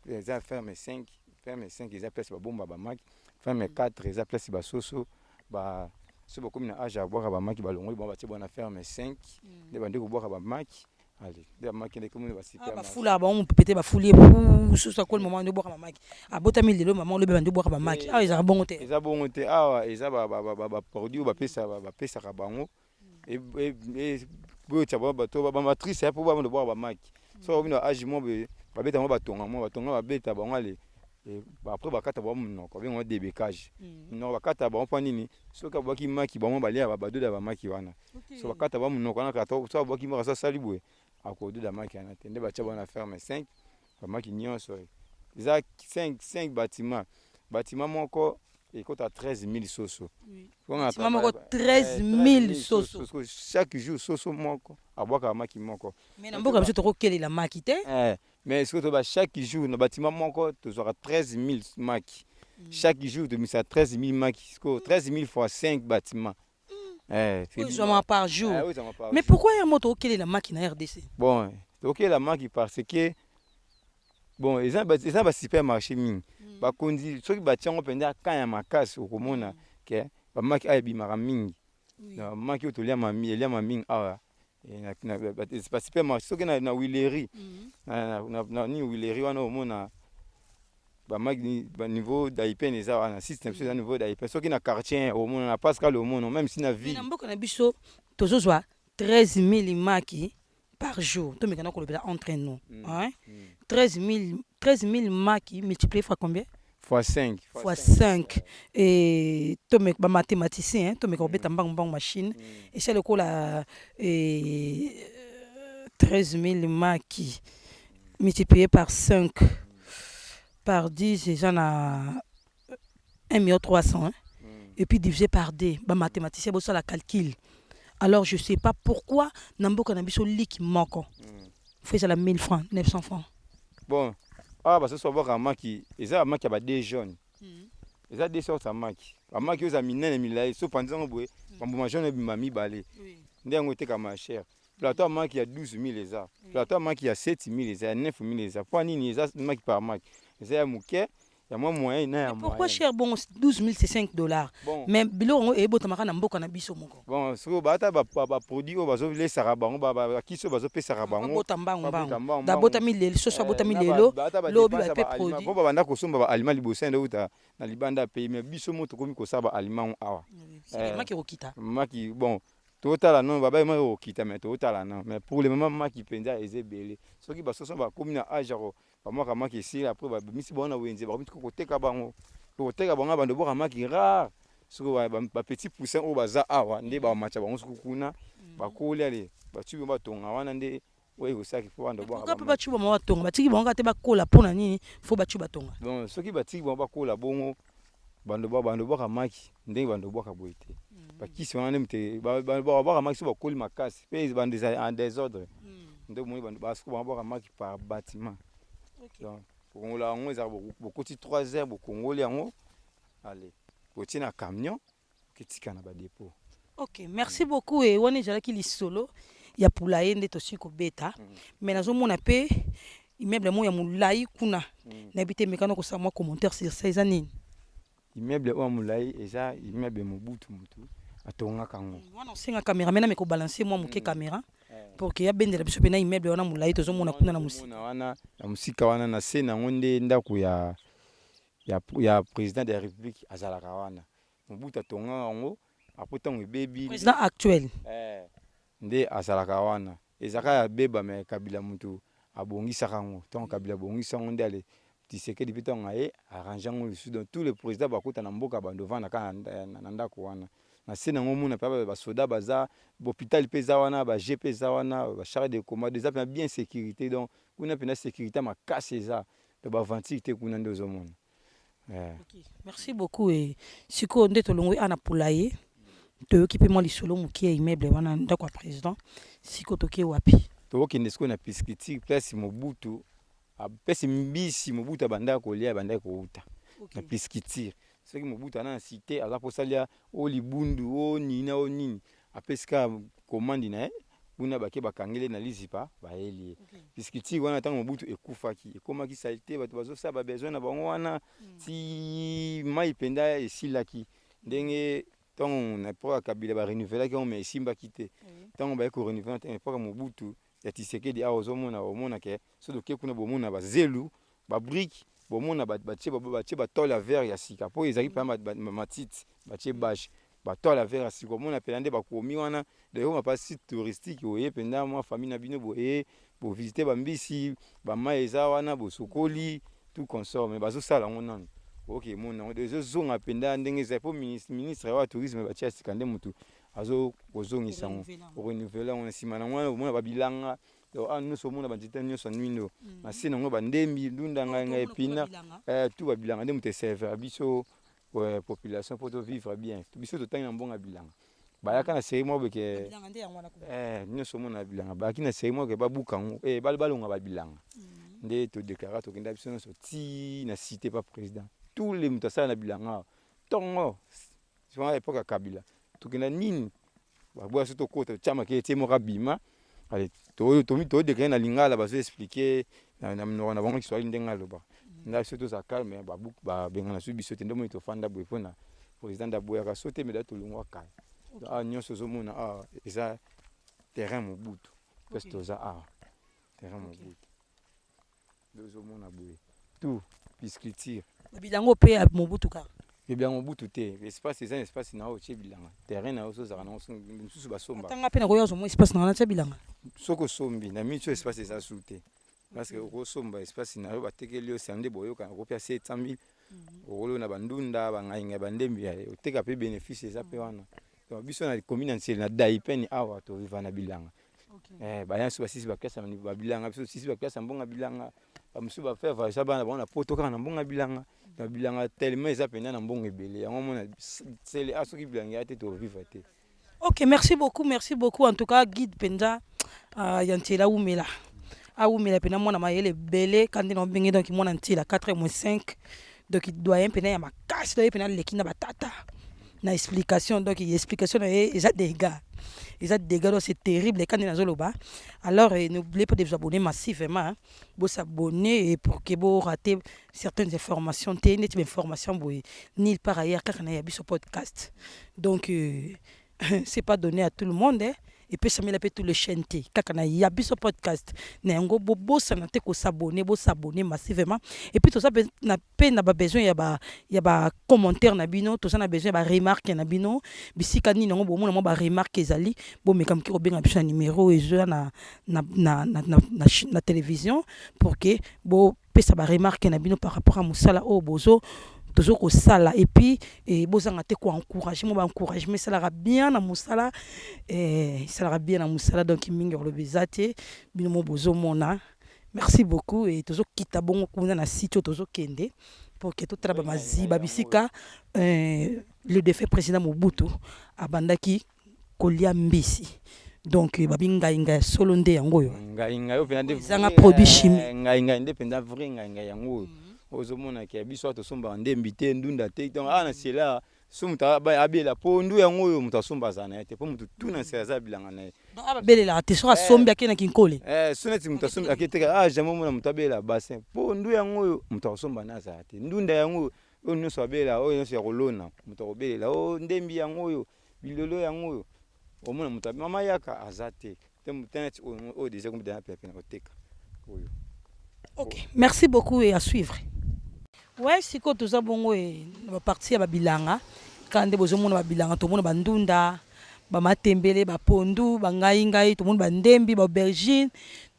[SPEAKER 1] eza ferme 5. Ferme 5 eza place babomba bamaki. Ferme 4 eza place basoso ba so bakomi na age ya kobwaka bamaki, balongoli bango, batie bwana ferme 5, nde bandi kobwaka bamaki. Ale nde bamaki nde komoni.
[SPEAKER 2] Bafulaka bango mopepe te, bafuli ye susu akoli, mama nde obwaka bamaki. Abotami lelo, mama olobi bandi obwaka bamaki. Awa ezalaka bongo te?
[SPEAKER 1] Eza bongo te. Awa eza baproduit oyo bapesaka bango boyotia bato bamatrice ya mpo babanda bwaka bamaki. So bakomi na age mwa boye, babeta bango, batonga mwa batonga, babeta bango. Ale après bakata bango monoko, babenga bango débecage. Monoko bakata bango mpo nini? Soki abwaki maki, bango balia, badoda bamaki wana. So bakata bango monoko wana, so abwaki maki, so asali boye, akododa maki wana te. Nde batia bango na ferme 5. Bamaki nyonso eza 5, 5 bâtiment. Bâtiment moko ekota 13 000 soso.
[SPEAKER 2] Bâtiment moko 13 000 soso?
[SPEAKER 1] Chaque jour soso moko abwakaka maki moko.
[SPEAKER 2] Mais na mboka biso tokokelela maki te.
[SPEAKER 1] Mais soki toba chaque jour na bâtiment moko tozwaka 13 000 maki, chaque jour tobimisa 13 000 maki, sikoyo 13 000 fois 5 bâtiment.
[SPEAKER 2] Ezwama par jour. Mais pourquoi ya moto okelela maki na RDC?
[SPEAKER 1] Bon, tokelela maki parce que bon, eza basupermarché mingi. Bakonzi soki batia yango mpenza kan ya makasi, okomona ke bamaki awa ebimaka mingi. Maki oyo toliama eliama mingi awa basupermarché, soki na huilerie, na nini, huilerie wana omona bamaki baniveau Daipen eza wana, site na biso eza niveau Daipen. Soki na quartier omona, na Pascal omona, même si na ville.
[SPEAKER 2] Na mboka na biso tozozwa 13 000 maki par jour. Tomekana kolobela entre nous, hein? 13 000, 13 000 maki multiplié fois combien?
[SPEAKER 1] Fois 5.
[SPEAKER 2] Fois 5. Et tomeka bamathématicien, tomeka kobeta mbangu mbangu machine, esa lokola. 13 000 maki multiplié par 5 par 10, eza na 1 million 300, hein? Et puis divisé par 2. Bamathématicien bosala calcul. Alors je sais pas pourquoi na mboka na biso, liki moko faut ezala 1000 francs, 900 francs.
[SPEAKER 1] Bon, awa basoso babwaka maki, eza bamaki ya badés jaune. Eza deux sortes ya maki. Bamaki oyo eza minene, milai, so panzi yango boye, bambuma jaune ebima mibale. Nde yango etekama cher. Plateau ya maki ya 12 000 eza, plateau ya maki ya 7 000 eza, ya 9 000 eza. Mpo nini? Eza maki par maki, eza ya moke, ya mwa moyen na ya
[SPEAKER 2] Pourquoi
[SPEAKER 1] moyen.
[SPEAKER 2] cher bongo? 12 000, c'est 5 $.
[SPEAKER 1] Bon.
[SPEAKER 2] Mais biloko yango ebotamaka na mboka na biso moko.
[SPEAKER 1] Bon, sikoyo baata baproduit oyo bazolesaka bango, bakisi oyo bazopesaka bango.
[SPEAKER 2] Babota mbangu.
[SPEAKER 1] Babota
[SPEAKER 2] Mbangu.
[SPEAKER 1] mbangu.
[SPEAKER 2] Dabotami lelo, soso abotami
[SPEAKER 1] Na
[SPEAKER 2] lelo,
[SPEAKER 1] baata
[SPEAKER 2] lobi
[SPEAKER 1] badépense ya
[SPEAKER 2] bape
[SPEAKER 1] baaliment.
[SPEAKER 2] produit.
[SPEAKER 1] Po babanda kosomba baaliment liboso nde euta na libanda ya pays, mais biso mo tokomi kosala baaliment awa.
[SPEAKER 2] Maki ekokita.
[SPEAKER 1] Maki, bon, totala nano babai maki kokita, mais totala nano. Mais pour le moment, maki mpenza eza ebele. Soki basoso bakomi na age ya bamwaka maki esili, après babimisi bango na wenze, bakomi koteka bango, koteka bango, bando bwaka maki rare. Soki bapetit poussin oyo baza awa nde bamatya bango, soki kuna bakoli, ale batui bango, batonga wana nde oyo ekosalaki mpo bando bwaka.
[SPEAKER 2] Pourquoi mpe bacu bango batonga? Batiki bango kaka te bakola, mpo na nini faut bacu batonga?
[SPEAKER 1] Bon, soki batiki bango bakola bongo, bando bwaka maki ndenge bando bwaka boye te. Bakisi wana nde mote bwaka maki. So bakoli makasi mpe bando eza en désordre, nde omoni bando basiko bango bwaka maki par bâtiment. Donc kokongola yango ezalaka bokoti 3 heures, bokongoli yango, ale botie na camion, oketika na badépôt.
[SPEAKER 2] Ok, merci beaucoup. E wana ezalaki lisolo ya poulailler nde tosi kobeta. Mais nazomona mpe immeuble moko ya molai kuna. Nayebi te, mekana kosala mwa commentaire sur ça, eza nini?
[SPEAKER 1] Immeuble oyo ya molai eza immeuble Mobutu mutu atongaka yango.
[SPEAKER 2] Wana osenga caméraman ame kobalance mwa moke caméra pour que abendela biso mpe na immeuble wana molai tozomona kuna na mosika.
[SPEAKER 1] Omona wana na mosika wana, na se nango nde ndako ya président de la République azalaka wana. Mobutu atongaka yango, après ntango ebebi.
[SPEAKER 2] Président actuel.
[SPEAKER 1] Nde azalaka wana. Ezalaka ya beba, mais Kabila mutu abongisaka yango. Ntango Kabila abongisi yango, nde ale Tshisekedi mpe ntango aye arrange yango lisusu. Donc tous les présidents bakota na mboka, bando ovanda kaka na ndako wana na se nango. Omona mpe basoda baza, hôpital mpe eza wana, baG mpe eza wana, bachar de combat eza mpena bien sécurité. Donc kuna mpena sécurité makasi eza, donc baventure te kuna nde ozomona.
[SPEAKER 2] Ok, merci beaucoup. E sikoyo nde tolongwi ana poulailler, toyoki mpe mwa lisolo moke ya immeuble wana, ndako ya président. Sikoyo toke wapi?
[SPEAKER 1] Tokokende sikoyo na pisciculture, place Mobutu apesi mbisi. Mobutu abandaki kolia, abandaki kouta na pisciculture. Soki Mobutu aza na cité, aza kosalia o libundu o nini o nini, apesi kaka commande na ye kuna, bake bakangeli na lizipa, bayeli ye. Pisciculture wana, ntango Mobutu ekufaki, ekomaki saleté, bato bazosala babesoin na bango wana ti mai mpenza esilaki. Ndenge ntango na époque ya Kabila barenouvelaki yango, mais esimbaki te. Ntango baye korenouveler na époque ya Mobutu, ya Tshisekedi awa, ozomona, omona ke soki toke kuna, bomona bazelu, babrique, bomona batie batôle ya verre ya sika, mpo ezalaki mpenza matiti, batie bâche, batôle ya verre ya sika. Omona mpenza nde bakomi wana d'ailleurs pa site touristique. Oye mpenza mwa famille na bino boye, bovisite bambisi, bamai eza wana, bosokoli, tout consort. Mais bazosala yango nanu, oke emona yango ezozonga mpenza ndenge ezali, mpo ministre wa tourisme batie ya sika nde motu azokozongisa yango, orenouveler yango. Na nsima nango wana omona babilanga. Donc awa nyonso omona banzete nyonso ya nwindo, na se nango bandembi, ndunda, ngai ngai, epina, tout babilanga nde moto eservera biso population mpo tovivre bien. Biso totangi na mbongo ya bilanga. Bayaka na série moko beke nyonso omona bilanga, bayaki na série moko ke babuka yango, balonga babilanga. Nde todéclara, tokenda biso nyonso ti na cité pa président. Tous les moto asala na bilanga awa, ntongo wana époque ya Kabila, tokenda nini, baboya so tokota, totiamaka etie moko abima. Ale todéclare na lingala, bazo expliquer na monoko na bango Kiswahili ndenge aloba. Nda biso toza calme, babengana so biso te. Nde omoni tofanda boye mpona président nde aboyaka so te. Meda tolongwa kala. Awa nyonso ozomona awa eza terrain Mobutu. Place toza awa, terrain Mobutu nde ozomona boye, tout pisciculture.
[SPEAKER 2] Bilanga mpe ya Mobutu kaka?
[SPEAKER 1] Bilanga Mobutu te. Espace eza espace na yo, otie bilanga, terrain na yo, ozozala nango. Mosusu basomba.
[SPEAKER 2] Atanga mpe nakoya ozwa mwa espace na nga, natia bilanga.
[SPEAKER 1] Soki osombi na miti, espace eza su te, parce que okosomba espace na yo, batekeli yo sande, boyokana, okopia 700 000, okolona bandunda, bangaingai, bandembi, oteka mpe, bénéfice eza mpe wana. Donc biso na commune ya Nsele, na Daipeni awa, toviva na bilanga. Eh, baya so basisi baklase ya babilanga, biso tosisi baklase ya mbongo ya bilanga, bamosusu bafaire voyage bana bango na poto kaka na mbongo ya bilanga. Na bilanga tellement eza mpenza na mbongo ebele, yango omona sele a soki bilanga ya te tovivre te.
[SPEAKER 2] Ok, merci beaucoup, merci beaucoup. En tout cas, guide penza ya Ntela Wumela. Awumela pena mwana mayele ebele kandi na obenge donc mwana Ntela 4 moins 5. Donc doyen pena ya makasi, doyen pena leki na batata. Na explication donc explication na ye eza dégâts. Eza dégâts donc c'est terrible kandi nazoloba. Alors n'oubliez pas de vous abonner massivement hein. Bo s'abonner et pour que bo rater certaines informations te neti ba information boye nulle part ailleurs kaka na ya biso podcast. Donc c'est pas donné à tout le monde hein. Epesamela pe tous les chaînes te kaka na ya biso podcast na yango bobosana te kosabonner, bosabonner massivement et puis toza na pe na ba besoin ya ba commentaire na bino, toza na besoin ya ba remarque na bino bisika nini yango bomona mwa ba remarque ezali bomeka moke kobenga biso na numéro ezoya na télévision pour que bopesa ba remarque na bino par rapport à mosala oyo bozo tozo kosala et puis bozanga te ko-encourager mo ba encouragement esalaka bien na mosala, esalaka bien na mosala donc mingi koloba eza te bino mo bozomona. Merci beaucoup et tozokita bongo kuna na site oyo tozokende pour que totala ba maziba bisika le défunt président Mobutu abandaki kolia mbisi. Donc babi ngai ngai solo nde yango oyo.
[SPEAKER 1] Ngai ngai oyo mpenza nde
[SPEAKER 2] ezanga produit chimique.
[SPEAKER 1] Ngai ngai nde mpenza vrai ngai ngai yango oyo. Ozomona ke biso awa tosombaka ndembi te, ndunda te. Donc awa na Nsela so moto abela pondu yango oyo moto asomba azala na ye te, mpo moto tu na Nsela aza bilanga na ye.
[SPEAKER 2] Donc awa babelelaka te soki asombi ake na Kinkole.
[SPEAKER 1] So neti moto asombi ake teka, ah jamais omona moto abela bassin pondu yango oyo moto akosomba na azala te. Ndunda yango oyo, oyo nyonso abela, oyo nyonso ya kolona moto akobelela, o ndembi yango oyo, bilolo yango oyo omona moto mama yaka aza te. Te moto neti oyo, oyo déjà komi dana pene koteka oyo.
[SPEAKER 2] Ok, merci beaucoup et à suivre. Ouais, sikoyo toza bongo na ba partie ya babilanga kaka nde bozomona babilanga, tomona bandunda, bamatembele, bapondu, bangai ngai, tomoni bandembi, ba aubergine.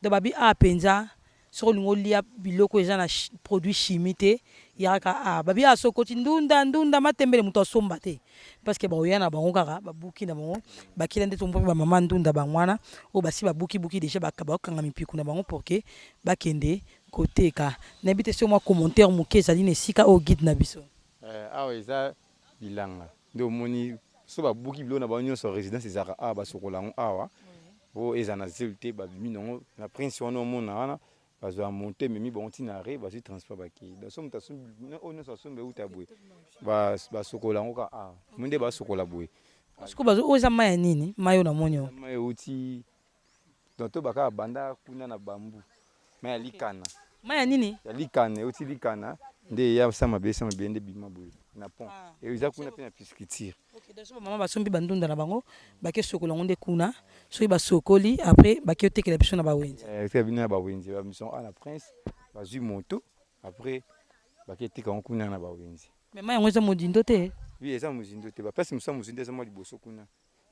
[SPEAKER 2] Donc babi a mpenza soki olingi olia biloko eza na produit chimie te yaka a babi a soki okoti ndunda ndunda matembele moto asomba te parce que baoya na bango kaka babuki na bango bakila nde tomoni ba mama ndunda bango wana oyo basi babuki buki déjà bakanga mipiku na bango pour que bakende koteka. Nayebi te soki mwa commentaire moke ezali na esika oyo guide na biso.
[SPEAKER 1] Awa eza bilanga nde omoni so babuki biloko na bango nyonso, résidence ezalaka awa, basokola yango awa po eza na zelo te, babimi nango na prince wana omona wana bazwa moto ememi bango ntina re bazwi transport bakei. Donc so moto asombi oyo nyonso asombi euta boye basokola yango kaka awa, mo nde basokola boye.
[SPEAKER 2] Sikoyo oyo eza mai ya nini? Mai oyo namoni oyo
[SPEAKER 1] mai euti donc to bakaka banda kuna na bambu mai ya likana.
[SPEAKER 2] Mai ya nini?
[SPEAKER 1] Ya likana, euti likana nde eya sa mabe sa mabe nde bima boye na pont eza kuna mpe na pisciculture.
[SPEAKER 2] Ok, donc so bamama basombi bandunda na bango bake sokola yango nde kuna, soki basokoli après bake otekela biso na bawenze.
[SPEAKER 1] Tekela bino na bawenze, bamison awa na prince bazwi moto après bake teka yango kuna na bawenze.
[SPEAKER 2] Mais mai yango eza modindo te?
[SPEAKER 1] Oui, eza mozindo te, baplace mosusu ya mozindo eza mwa liboso kuna.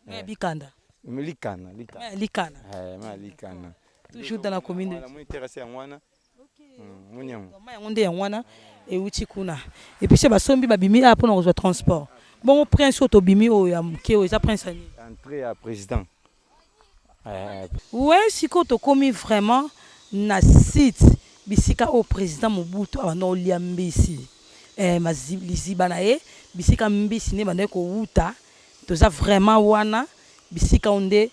[SPEAKER 2] Mai ya bikanda.
[SPEAKER 1] Likana, likana.
[SPEAKER 2] Mai ya likana.
[SPEAKER 1] Mai ya likana.
[SPEAKER 2] Toujours dans la commune de
[SPEAKER 1] Moni terrasse yango wana. Moni yango.
[SPEAKER 2] Mai yango nde yango wana euti kuna. Et puis se basombi babimi awa mpona kozwa transport. Bongo prince oyo tobimi oyo ya moke oyo eza prince ya nini?
[SPEAKER 1] Entrée ya président.
[SPEAKER 2] Ouais, sikoyo tokomi vraiment na site bisika oyo président Mobutu abanda kolia mbisi. Liziba na ye bisika mbisi nde bandaki kowuta, toza vraiment wana bisika oyo nde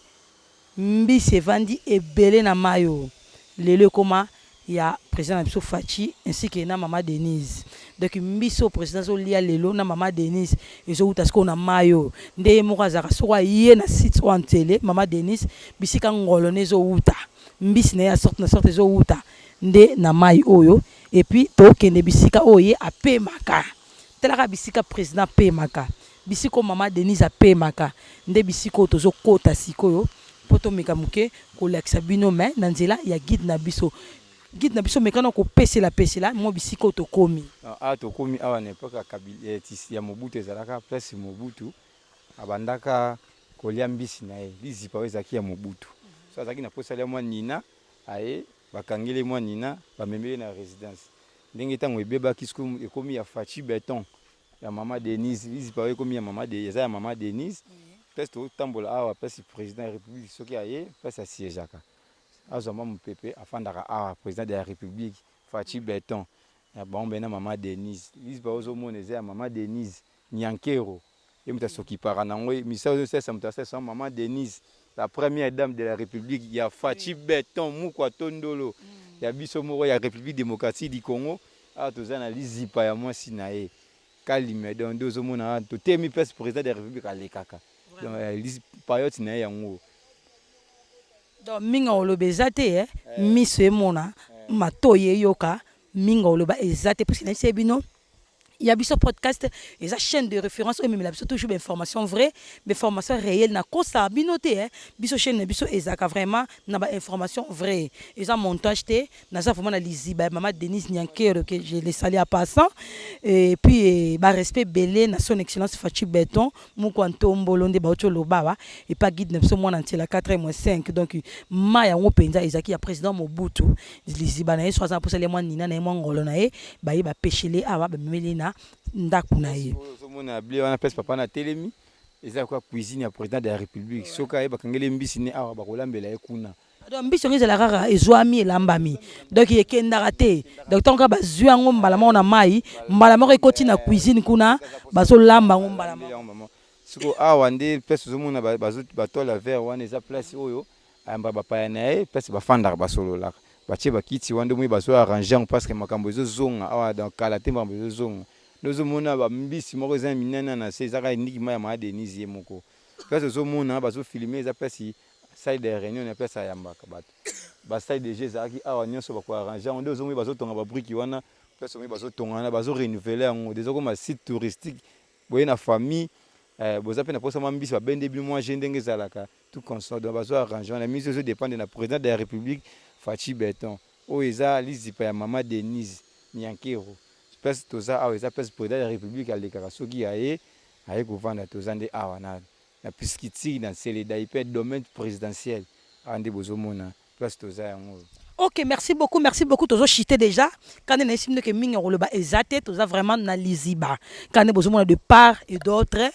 [SPEAKER 2] mbisi evandi ebele na mai oyo lelo ekoma ya président na biso Fatshi ainsi que na mama Denise. Donc mbisi oyo président azolia lelo na mama Denise ezowuta sikoyo na mai oyo nde ye moko azalaka soko aye na site oyo Nsele mama Denise bisika ngolo nde ezowuta mbisi na ye ya sorte na sorte ezowuta nde na mai oyo. Et puis tokende bisika oyo ye apemaka, talaka bisika président apemaka, bisika oyo mama Denise apemaka nde bisika oyo tozokota sikoyo mpo tomeka moke kolakisa bino me na nzela ya guide na biso. Guide na biso mekana kopesela pesela mwa bisika oyo tokomi.
[SPEAKER 1] Awa tokomi awa na epoque ya Kabila ya Mobutu, ezalaka place Mobutu abandaka kolia mbisi na ye. Lizipa oyo ezalaki ya Mobutu, so azalaki na posa alia mwa nina aye bakangeli mwa nina bamemeli na résidence. Ndenge ntango ebebaki sikoyo ekomi ya Fatshi Beton ya mama Denise. Lizipa oyo ekomi ya mama de, eza ya mama Denise. Place totambola awa, place président ya République soki aye, place asiégeaka, azwa mwa mopepe, afandaka awa. Président de la République Fatshi Béton ya bango bena mama Denise. Liziba ozomona eza ya mama Denise Nyankero, ye moto asokipaka nango misala ozosalisa, moto asalisa mama Denise, la première dame de la République ya Fatshi Béton, mukwa tondolo ya biso moko ya République démocratique du Congo. Awa toza na lizipa ya mwasi na ye Kalime. Donc nde ozomona totemi place président de la République alekaka, donc payote na ye yango.
[SPEAKER 2] Donc mingi oloba eza te, miso emona, matoi eyoka, mingi oloba eza te, puisque nayebisi bino, ya biso podcast eza chaîne de référence oyo ememela biso toujours bainformation vraie, bainformation réelle. Nakosaka bino te, biso chaîne na biso ezalaka vraiment na bainformation vraie, eza montage te. Naza vraiment na liziba ya mama Denise Nyankero, que je le salue en passant, et puis barespect ebele na son excellence Fatshi Béton moko ntombolo. Nde bauti oloba awa epa guide na biso mwana ntiela 4 moins 5. Donc mai yango mpenza ezalaki ya président Mobutu, liziba na ye. So aza na mposa lia mwa nina na ye, mwa ngolo na ye, baye bapeshele awa, bamemeli na ndako na ye.
[SPEAKER 1] Ozomona blie wana, place papa na telemi, eza kwa cuisine ya président de la République. Soki aye, bakangeli mbisi ne awa, bakolambela ye kuna.
[SPEAKER 2] Donc mbisi yango ezala kaka ezwami, elambami, donc ekendaka te. Donc ntango kaka bazwi yango mbala moko na mai, mbala moko ekoti na cuisine kuna, bazolamba yango mbala moko.
[SPEAKER 1] Siko awa nde place ozomona batôle vert wana, eza place oyo ayamba bapaya na ye, place bafandaka, basololaka, batie bakiti wana. Nde omoni bazo arrange yango, parce que makambo ezozonga awa. Donc kala te makambo ezozonga. Nde ozomona bambisi moko eza minene na se, ezaka endiki mai ya maa Denise ye moko. Place ozomona bazofilme eza place salle de réunion na place ayambaka bato. Basalle de jeu ezalaki awa, nyonso bakoarrange yango. Nde ozomoni bazotonga babriques wana, place omoni bazotonga wana, bazorenouveler yango. Deja koma site touristique boye na famille, boza mpe na posa mwa mbisi, babende bino mwa je ndenge ezalaka, tout consort. Donc bazo arrange wana, mise ezodépendre na président de la République Fatshi Béton. Oyo eza lizipa ya mama Denise Nyankero. Place toza awa eza place président de la République alekaka soki aye, aye kovanda. Toza nde awa na piscitire na Nsele Daipe, domaine présidentiel. Awa nde bozomona place toza yango.
[SPEAKER 2] Ok, merci beaucoup, merci beaucoup. Tozochite déjà kande na esi ndeke mingi ya koloba eza te. Toza vraiment na liziba kande bozomona de part et d'autre,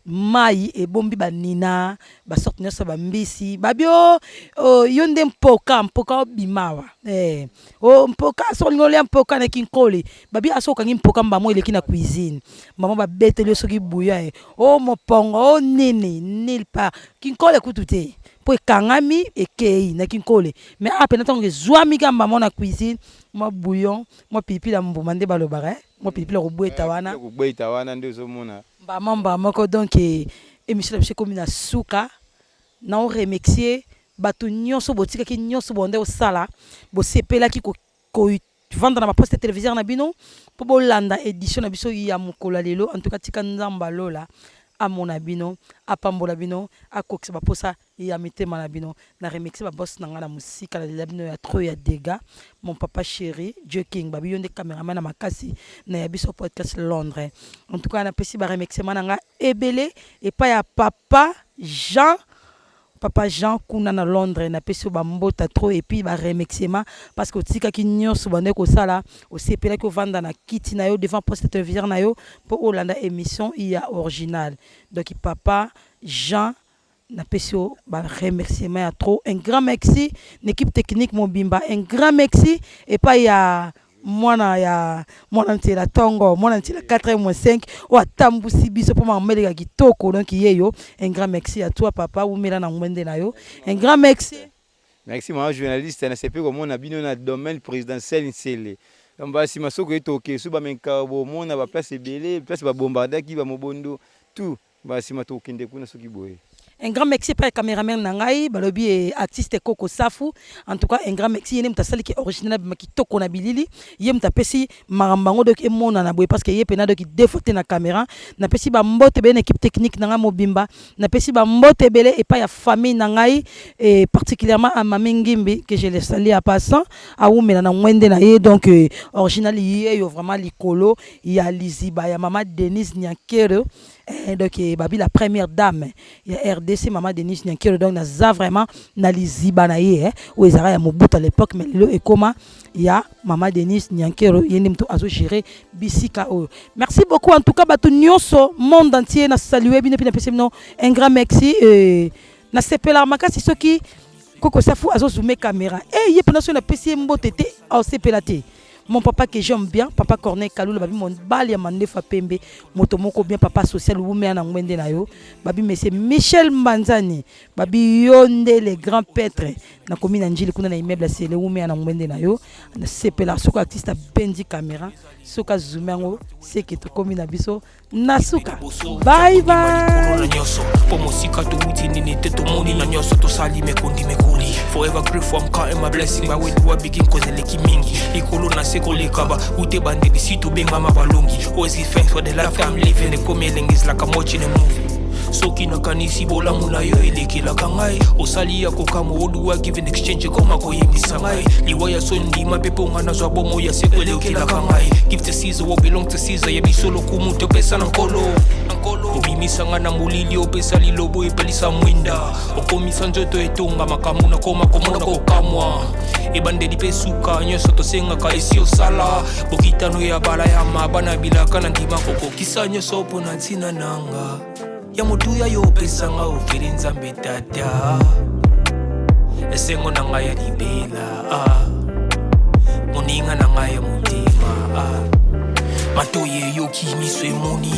[SPEAKER 2] mai ebombi banina, basorte nyonso, bambisi babi o oh, yo nde mpoka mpoka obima awa, eh. O mpoka, soki olingi olia mpoka na kinkole, babi aso okangi mpoka mbamo eleki na cuisine, mama babeteli yo soki buya e o mopongo o nini nil part kinkole kutu te, mpo ekangami ekei na kinkole. Mais awa mpena ntango ezwami ka mbamo na cuisine, mwa bouillon, mwa pilipili ya mbuma nde balobaka, eh? Mwa pilipili ya kobweta wana.
[SPEAKER 1] Kobweta wana nde ozomona.
[SPEAKER 2] Mbama mbama moko. Donc émission na biso ekomi na suka. Na oremercier bato nyonso botikaki nyonso bonde osala, bosepelaki kovanda na baposte téléviseur na bino mpo bolanda édition na biso ya mokolo ya lelo. En tout cas, tika Nzambe alola amona bino, apambola bino, akokisa baposa ya mitema na bino. Na remercie baboss na ngai na mosika, nalela bino ya trop ya dégâts. Mon papa chéri Joe King, babi yo nde cameraman na makasi na ya biso podcast Londres. En tout cas, napesi baremerciement na ngai ebele epai ya papa Jean, papa Jean kuna na Londres. Napesi yo bambota trop et puis baremerciement, parce que otikaki nyonso bande kosala, osepelaki ovanda na kiti na yo devant poste téléviseur na yo mpo olanda émission ya original. Donc papa Jean, napesi yo baremerciement ya trop. Un grand merci na équipe technique mobimba. Un grand merci epai ya mwana ya mwana nzela ntongo, mwana nzela 4 moins 5, oyo atambusi biso mpo makambo eleka kitoko. Donc ye yo, un grand merci à toi papa, umela na ngwende na yo. Un grand merci.
[SPEAKER 1] Merci mama journaliste, nasepeli komona bino na domaine présidentiel Nsele. Basima soki oye, toke so bameka bomona baplace ebele, place babombardaki bamobondo, tout. Basima tokende kuna soki boye.
[SPEAKER 2] Un grand merci epai cameraman na ngai, balobi e artiste Koko Safu. En tout cas, un grand merci. Ye nde moto asaliki original, abima kitoko na bilili. Ye moto apesi makambo yango, donc emonana boye, parce que ye mpena donc défaut te na caméra. Napesi bambote ebele na équipe technique na ngai mobimba. Napesi bambote ebele epai ya famille na ngai, et particulièrement à mami Ngimbi, que je le salue en passant, awumela na ngwende na ye. Donc original ye yo vraiment likolo ya liziba ya mama Denise Nyankero, donc babi la première dame ya RD. RDC mama Denise Nyankero donc naza vraiment na liziba na ye eh, oyo ezalaka ya Mobutu à l'époque mais lelo ekoma ya mama Denise Nyankero ye nde moto azo gérer bisika oyo. Merci beaucoup en tout cas bato nyonso monde entier na saluer bino mpe napesi bino un grand merci euh, nasepelaka makasi soki Koko Safu azo zoomer caméra eh ye mpena soki napesi ye mbote te aosepela te. Mon papa que j'aime bien, papa Corneille Kalula, babi mobali ya mandefa pembe, moto moko bien papa social wumea na ngwende na yo. Babi monsieur Michel Mbanzani, babi yo nde le grand prêtre na komi na Njili kuna na immeuble ya Sele wumea na ngwende na yo. Nasepela soki artiste abendi caméra, soki azoome yango seke tokomi na biso na suka. Bye bye.
[SPEAKER 3] Na nyonso mpo mosika towuti nini te tomoni na nyonso tosali mekondi mekoli. Forever grateful, I'm counting my blessing. By where do I begin? Cause eleki mingi likolo na se koleka ba ute bandeli si tobengama balongi. Always give thanks for the life I'm living. Ekomi elengi, is like I'm watching a movie. Soki nakanisi bolamu na yo elekelaka ngai, osali ya kokamwa. Oduwa give in exchange ekoma koyebisa ngai liwa ya so ndima mpe mpo nga nazwa bomo ya seko elekelaka ngai. Give to Caesar what belong to Caesar. Ya biso lokumu topesa na Nkolo. Obimisa nga na molili, opesa lilobo epelisa mwinda, okomisa nzoto etonga makambo nakoma komona kokamwa. Ebandeli mpe suka nyonso tosengaka esi osala bokitano ya bala ya mabana bilaka na ndima kokokisa nyonso mpo na ntina nanga ya motuya yo opesanga ofeli Nzambe Tata, esengo na ngai ya libela ah. Moninga na ngai ya motema ah. Matoi eyoki, miso emoni,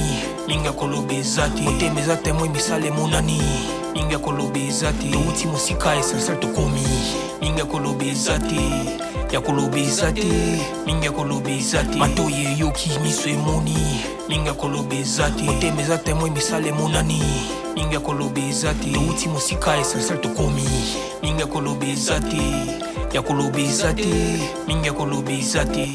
[SPEAKER 3] mingi ya koloba eza te. Motema eza témoin, misala emonani, mingi ya koloba eza te. Touti mosika, essentiel tokomi, mingi ya koloba eza te, ya koloba eza te, mingi ya koloba eza te. Matoi eyoki, miso emoni, mingi ya koloba eza te. Motema eza témoin, misala emonani, mingi ya koloba eza te. Touti mosika, essentiel tokomi, mingi ya koloba eza te, ya koloba eza te, mingi ya koloba eza te.